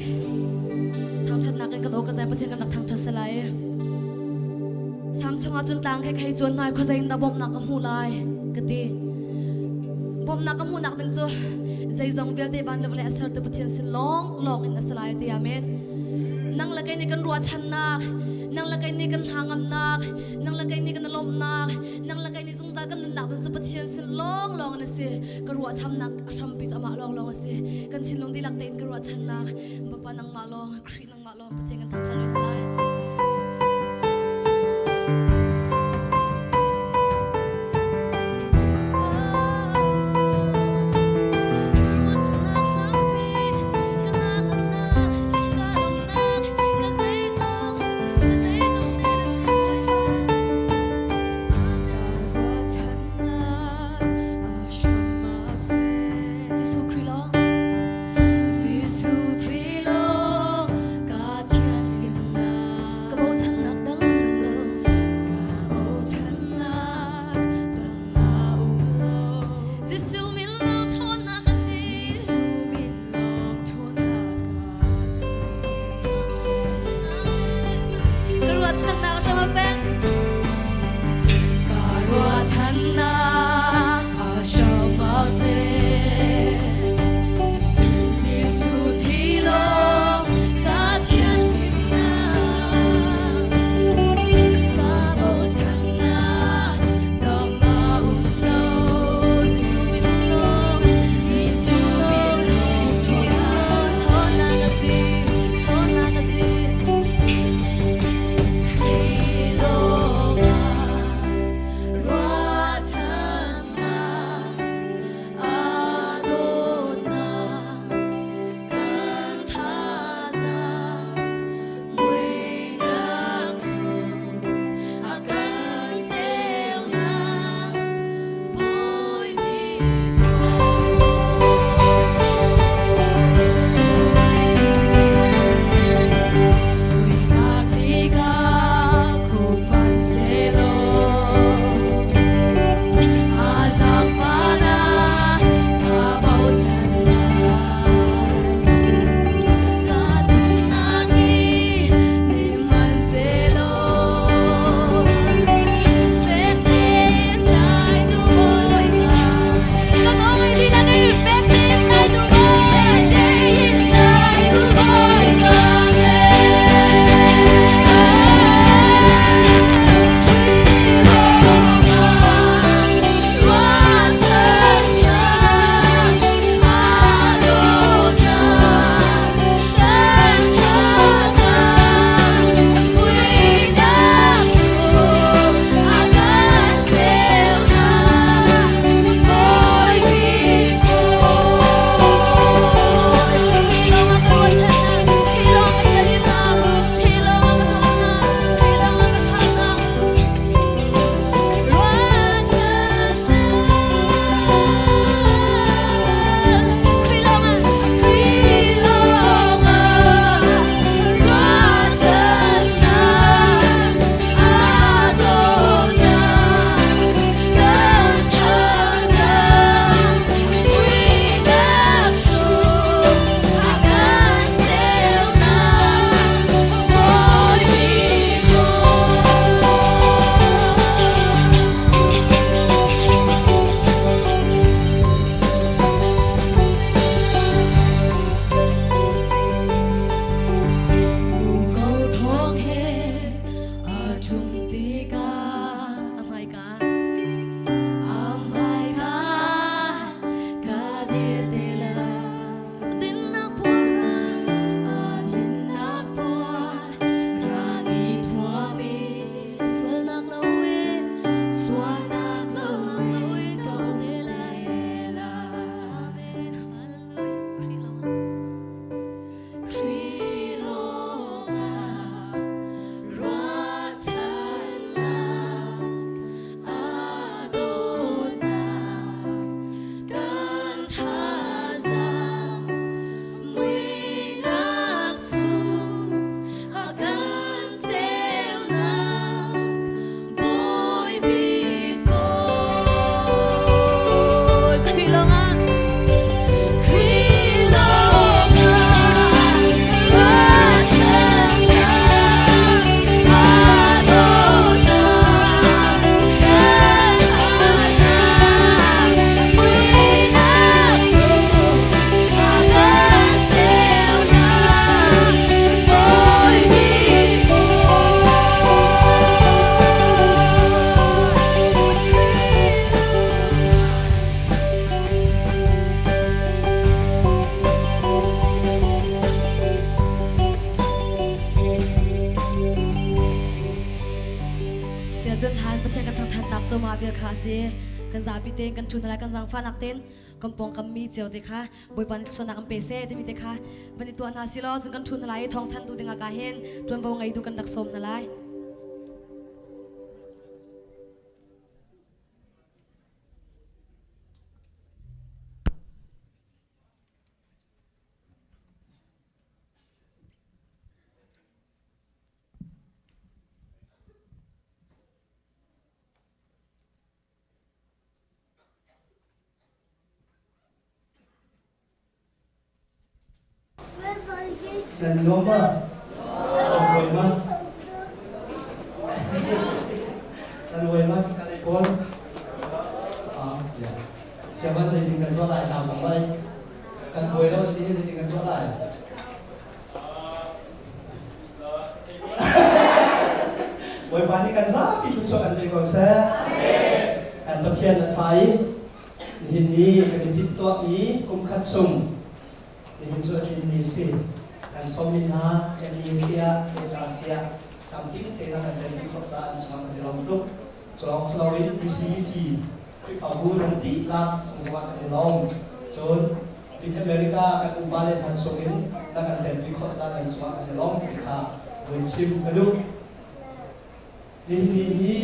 G: thangṭhatnak in kan aw kan zai Pathian kan rak thangṭhat salai. Sam chungah cun tlang khe khei cuan nai khuazei in dah bawmhnak ka hmuh lai ka ti. Bawmhnak ka hmuhnak ding cu zeizong vialte van le vawlei a sertu Pathian sin lawng lawng in a si lai ti amen. Nang le kei nih kan ruahchannak, nang le kei nih kan hna ngamnak, nang le kei nih kan lawmhnak, nang le kei nih zungzal kan nunnak ding cu Pathian sin lawng lawng in a si. Ka ruahchannak a hrampi cu amah lawng lawng a si. Kan thinlung dihlak tein ka ruahchannak Bapa nangmah lawng, Khrih nangmah lawng Pathian kan thangṭhat rih hna lai. Ruahchannak hrampi ka hnangamnak, ka lawmnak, ka zeizong, ka zeizong te na si Bawipa. Ruahchannak Jesuh Khrih lawng Jesuh Khrih lawng ka thianhlimnak. Amah vel kha a si. Kan zapi tein kan ṭhu hna lai, kan zaangfahnak tein kan pawngkam mi cio te kha Bawipa nih thluachuahnak kan pe seh timi te kha van i tuah hna si law cun kan ṭhu hna lai i thawngthanhtu dingah ka hin ṭuanvo ngeitu kan rak sawm hna lai.
H: Nan nuam ma? Nan buai ma? Nan buai ma? Kawl? Ah, sia. Siaman zeitin kan tuah lai? Tang cang lai. Kan buai lo si zeitin kan tuah lai? Bawipa nih kan zapi thluachuah kan pe ko seh. Kan Pathian a ṭha i nihin ni kan i timhtuahmi kum khat chung nihin cu a tlin ni si. Kan sawmmi hna MEC ah SRC ah tampi te na kan telpi khawh caah an chang kan i lawm tuk. Cu lawng si loin PCEC Khrihfabu nan dihlak cung zongah kan i lawm. Cun Mid America kan upa le hna chungin na kan telpi khawh caah kan cungah kan i lawm ti kha vun chim ka duh. Nihin ni hi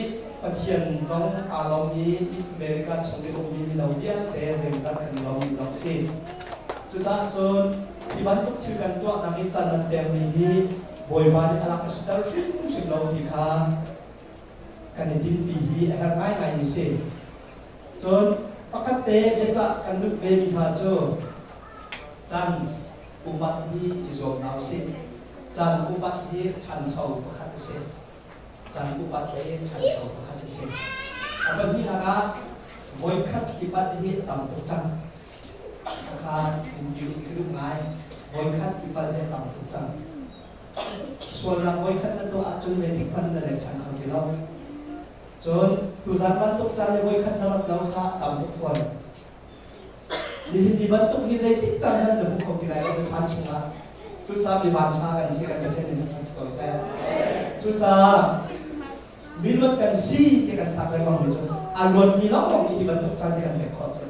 H: Pathian zong aa lawm i Mid America chung i ummi mino vialte zeimawzat kan i lawmmi zong si. Cucaah cun hi bantuk thil kan tuahnak i can nan pekmi hi Bawipa nih a lak a siter hrimhrim lo ti kha kan i tinpi hi a herh ngaingaimi si. Cun pakhat te biacah kan duh vemi hna cu can upat hi i zuam hna usih. Can upat hi ṭhancho pakhat a si. Can upat le ṭhancho pakhat a si. A pahnihnak ah voikhat i pat hi a tam tuk cang. Khakha ka duh ngai. Voikhat i palh hi a tam tuk cang. Sualnak voikhat na tuah ahcun zeitik hmanh na let ṭhan kho ti lo. Cun tuzan bantuk caan i voikhat na rat lo kha tam tuk fawn. Nihin ni bantuk hi zeitik caan hmanh na hmu kho ti lai lo na chan chungah. Cucaah mi vanṭha kan si kan Pathian nih ṭhat si ko seh. Cucaah mi luat kan si ti kan sak lengmang mi cu a luatmi lawnglawng nih hi bantuk caan hi kan pek khawh cu.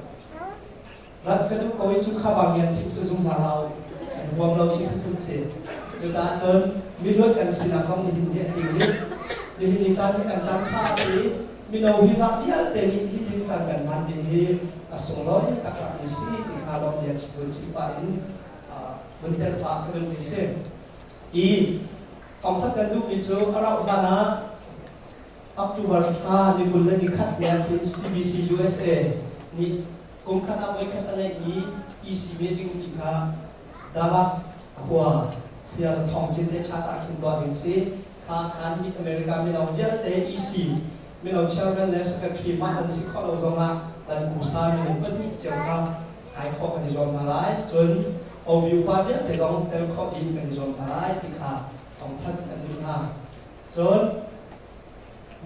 H: Rat ka duh ko i cu kha bang yan ti cu zum hna hlah u. Kan huam lo si thun si. Cucaah cun miluat kan sinak zong nihin hi a tling dih. Nihin ni caan hi kan caan ṭha a si i mino hi zak vialte nih hitin caan kan hmanmi hi a sunglawi taktakmi si ti kha lawm bia vun chim pah in vun tel pah ka duhmi si. I thawngthat kan duhmi cu a rauh hlan ah October thla ni 21 ni hin CBC USA nih kum khat ah voikhat a ngeihmi EC meeting ti kha Dallas khua Saya Thawng Cin le Cha Ca Khin tuah ding si. Kha khan Mid America mino vialte EC mino chairman le secretary mah an si khawh lo zongah kan usa minung pahnih cio kha kai khawh kan i zuam hna lai. Cun OB upa vialte zong tel khawh in kan i zuam hna lai ti kha thawngthanh kan duh hna. Cun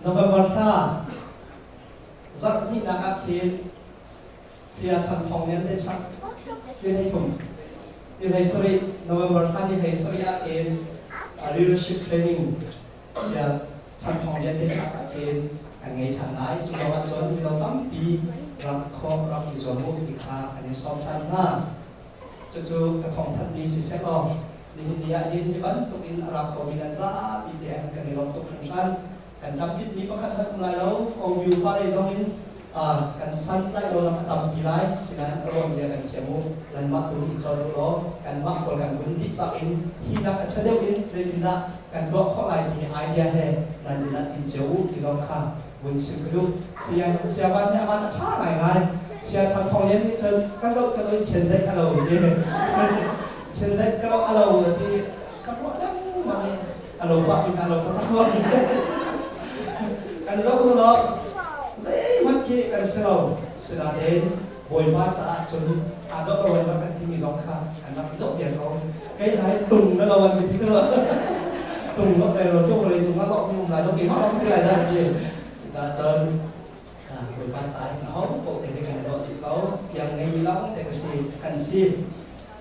H: November thla zarh hnihnak ah khin Saya Chan Thawng Lian te chak ni 13 ni 17 November thla ni 17 ah khin leadership training Saya Chan Thawng Lian te chak ah khin kan ngei ṭhan lai. Cu lawng ah cun mino tampi rak khawh rak i zuam u ti kha kan in sawm ṭhan hna. Cucu ka thawngthanhmi siseh law nihin ni ah hin hi bantuk in a ra khomi nan zapi te ah kan i lawm tuk hringhran. Kan tamhitmi pakhat hmanh um lai lo. OU pa lei zong in kan santlaih lo nak a tampi lai. Sinain a ruang zia kan thiam u. Nanmah tu hi cawn u law kanmah pawl kan vun dih bak in hi nak a ṭha deuh in zeitindah kan tuah khawh lai timi idea he nan inn ah tim cio u ti zong kha vun chim ka duh. Saya Saya Van nih a van a ṭha ngaingai. Saya Chan Thawng Lian nih cun ka zoh ka zoh i chiandeih a lo ti. Chiandeih ka lo a lo ti ka ruah lengmang i a lo pah mi hna lo taktak lo. Kan zoh u law zeihmanh khi kan si lo. Sinain Bawipa caah cun aa dawh lo in kan timi zong kha an rak i dawh piak ko. Kei hna hi tung na lo an ti cu tung lo le lo cu vawlei cung ah lawh mi um lai lo keimah lawng si lai dah ti. Cucaah cun Bawipa caah hin aho paoh te kan dawh dih ko. Tiang ngei lawng te ka si kan si.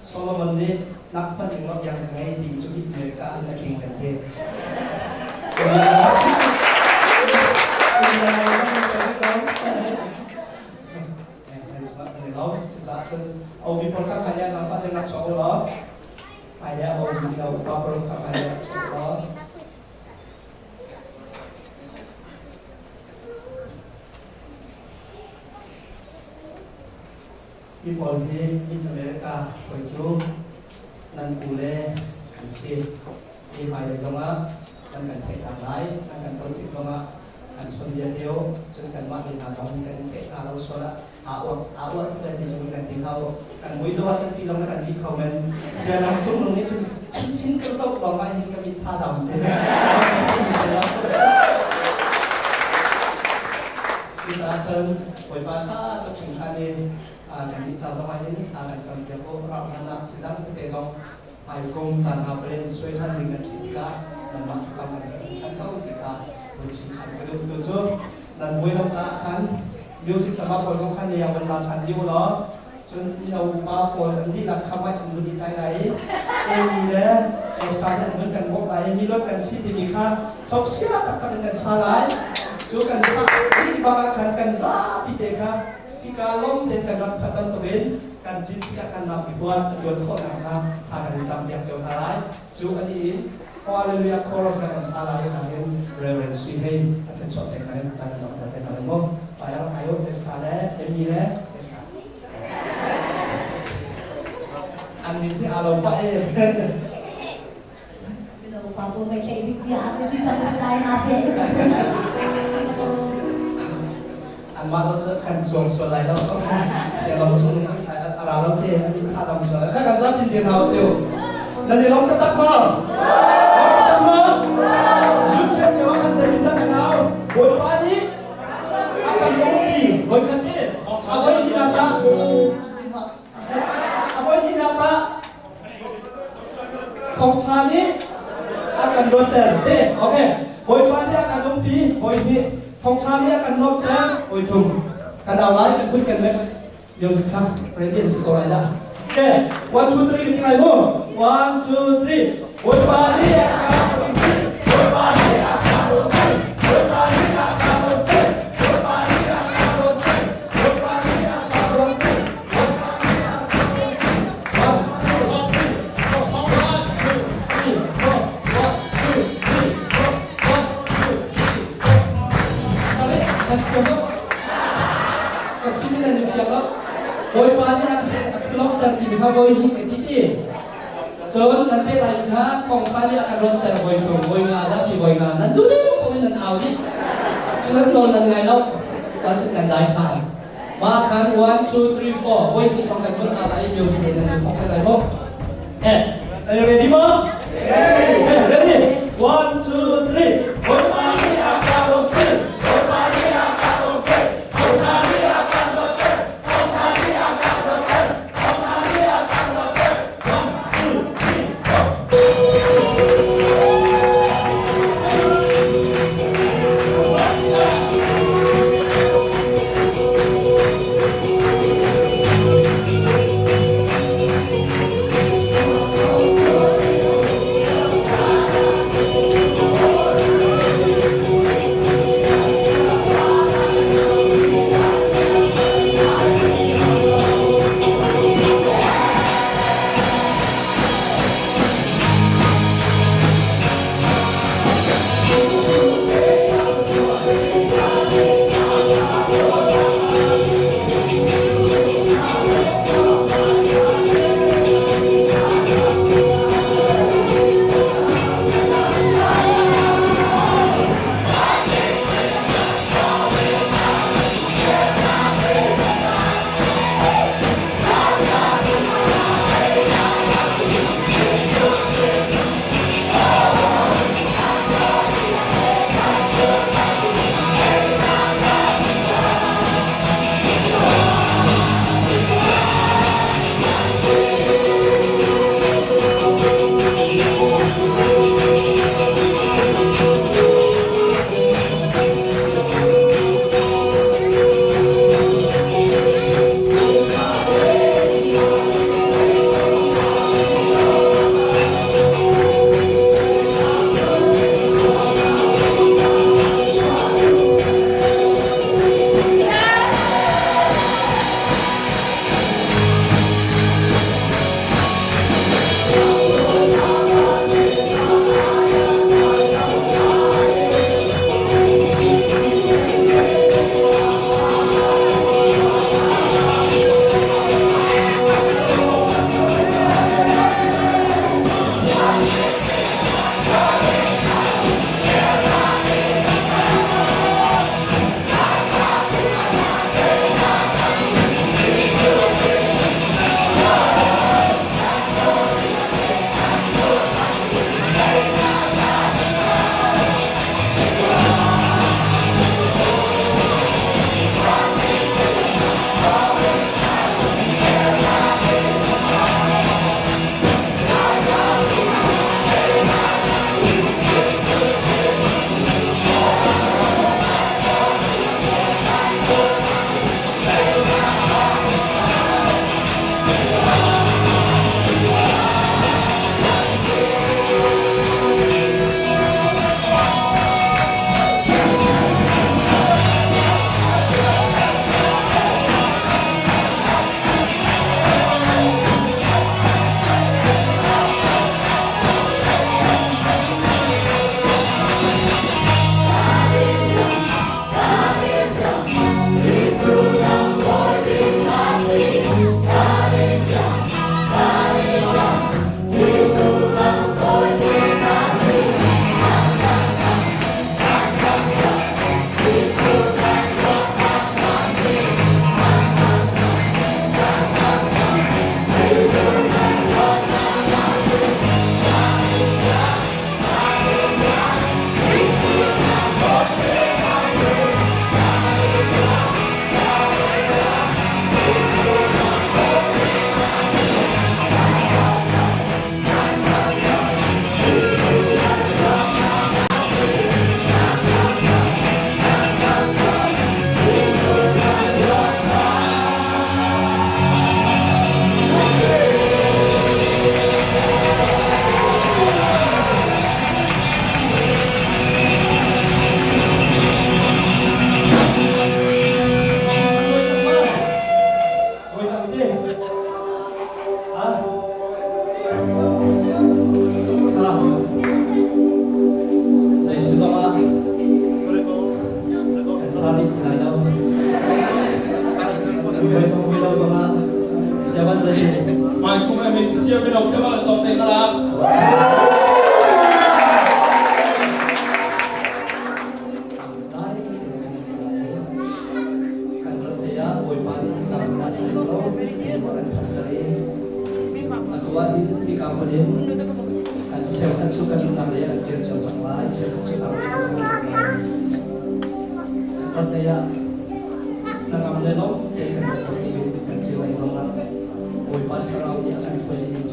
H: Solomon nih nak hmanh in tiang ka ngei timi cu America in a king kan ti. Cucaah cun OB pawl kha hmailei ah zaangfah tein rak chuak u law hmailei ah OB mino upa pawl kha hmailei ah rak chuak u law. Hi pawl hi Mid America hruaitu nan u le an si. Hi hmailei zongah nan kan theih hna lai, nan kan ton tik zongah kan chawnbia te u, cun kanmah te hna zong kan in theih hna lo sual ah aa uak aa uat le ti cung kan ti kho. Kan mui zongah cun ti zong na kan ti kho men. Sianram cungnung nih cun chinchin ka zoh lawng ah hin ka mit tha dam te. Cucaah cun Bawipa ṭha tuk hringhran in kan nih ca zongah hin thla kan campiak u. Ram hlan ah thil dang tete zong hmaikum caan hna palen suai ṭhan ding kan si tikah nanmah thlacam kan herh hringhran ko ti kha vun chim ṭhan ka duh. Tu cu nan buai lo caah khan music tama pawl zong khan ia van la ṭhan dih u law cun mino upa pawl an dihlak kha mic an vun i tlai lai i Amy le Esther nih an vun kan bawmh lai i mi luat kan si timi kha hlawksia taktak in kan sa lai. Cu kan sa dih bak ah khan kan zapi te kha hika lawm tein kan rak phanh bantukin kan cin tikah kan ram i huat a tuan khawh nakhnga tha kan in campiak cio hna lai. Cu a dih in Hallelujah chorus kan kan sa lai nain Reverend Sui Hei a kan chuah te hna in caan kan rak te hna lai mu. Payar ayo Esther le Amy le Esther. An min hi aa lo pah e.
A: Mino pa pawl kai tlaih dik tiah a ti tam lai na se.
H: Anmah lo cu kan cuang sual lai lo. Sialong chung a ra lo te a min tha dam sual. Kha kan zam tin dir hna usih. Nan i lawm taktak maw? Lawm taktak maw? Zut thiam lio ah kan zei in dah kan au? Bawipa nih a kan lawmpi. Voikhat nih a voi hnihnak ah a voi hnihnak ah Thawngṭha nih a kan ruatter te. Okay. Bawipa nih a kan umpi hawi hnih. Thawngṭha nih a kan lawmhter hawi thum. Kan au lai kan kut kan mek. Music kha ready an si ko lai dah. Okay. 1 2 3 ti lai mu. 1 2 3. Bawipa nih a kan umpi. Bawipa nih a kan umpi. Bawipa nih a kan umpi. Bawipa nih a kan umpi. Bawipa nih a kan umpi. Bawipa nih a kan umpi.
I: Bawipa nih a lawmhter timi kha bawi nih ka ti ti. Cun nan pe lai kha thawngṭha nih a kan rawnter bawi thum bawi nga zapi bawi nga nan duh ko in nan au dih. Cucan nawl nan ngai lo. Cun kan dai ṭhan. Mah khan 1, 2, 3, 4 voi ti thong kan vun ala i music in nan thong te lai mu.
H: Eh, are you ready mo? Ready. Eh, ready. 1, 2, 3. Hoi pa ni a ka lo te. Hoi pa ni a ka lo te. Hoi tha ni a ka lo te. Hoi tha ni a ka lo te. Hoi tha ni a ka lo te. 1, 2, 3, 4.
F: Mai kum MACC mino khema kan tong te kala.
H: Kan rat te ah Bawipa nih cam kan thei lo kan phan tari. Atu ah hin hika hmun in kan cheukhat cu kan nunnak lei an kir cio cang lai, cheukhat cu kan rat cang lai. Kan rat lei ah hnangam le lawm te kan rat kan kir lei zong ah Bawipa Thlarau nih a kan hruai i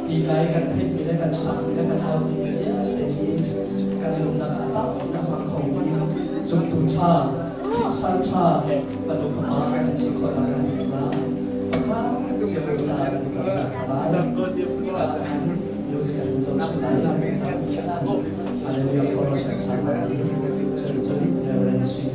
H: ti kai kan theihmi le kan sakmi le kan aupi mi vialte hi kan nunnak ah tam a hmang khomi zumtu ṭha, Khrihsan ṭha fanu fapa kan si khawh nak kan caah pakhat cio ta kan cam lai. Music an zoh chung lai. Hallelujah chorus kan sa lai. Cun cun Reverend Sui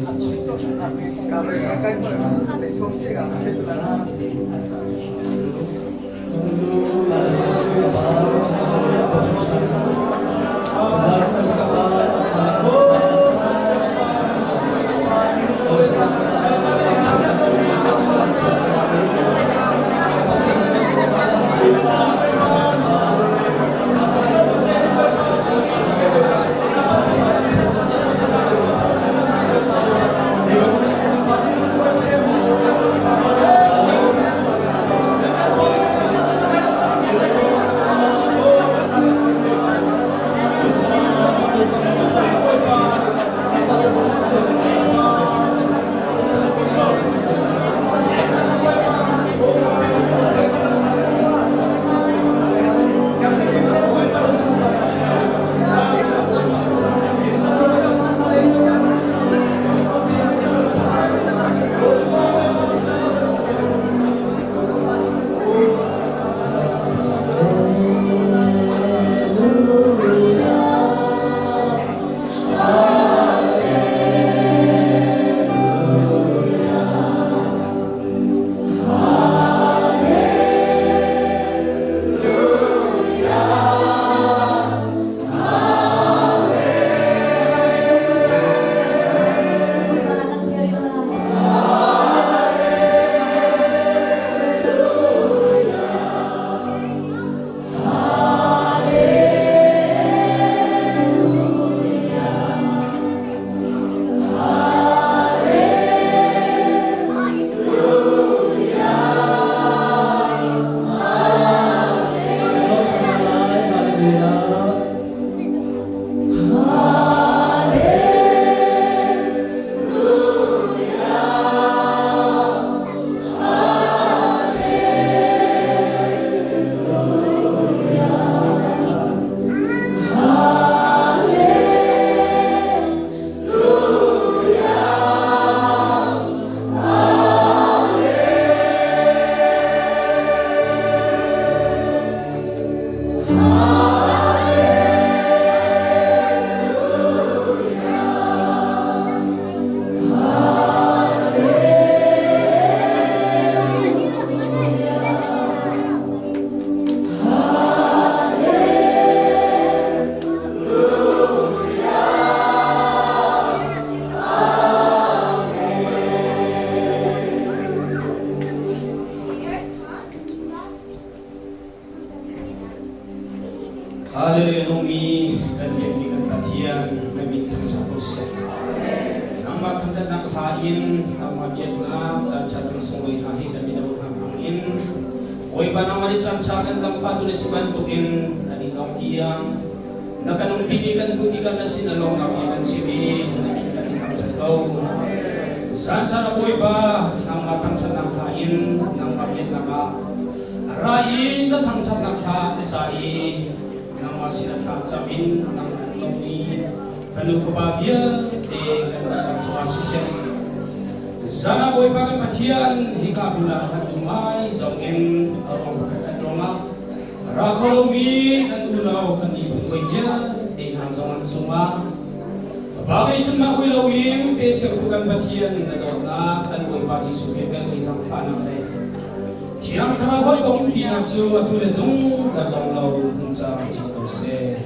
J: Hallelujah nungmi kan biakmi kan Pathian na min thangṭhat ko seh. Nangmah thangṭhatnak hla in nangmah biaknak caanṭha kan sunglawi hna hi kan mino hna hmang in Bawipa nangmah nih caanṭha kan zangfahtu na si bantukin kan i dong tiang na kan umpi kan hmuh tikah na sin a lawmnak bia kan chim i na min kan in thangṭhat ko. Zan caan ah Bawipa nangmah thangṭhatnak hla in nangmah biaknak ah ra i na thangṭhatnak hla na sa i nangmah sin a thla cam in nang lawmmi fanu fapa vialte kan dihlak cungah siseh zan ah Bawipa kan Pathian hika hmun ah kan um ai zong in a ruang pakhat khat ruangah ra kho lomi kan unau kan miphun hawi vialte hna zong an cungah Fapa ngei cun mah ui loin pe sertu kan Pathian na dawtnak kan Bawipa Jesuh Khrih kan ui zangfahnak le Thiang Thlarau hawikom umpinak cu atu le zung kan dong lo hmun cang cio ko seh.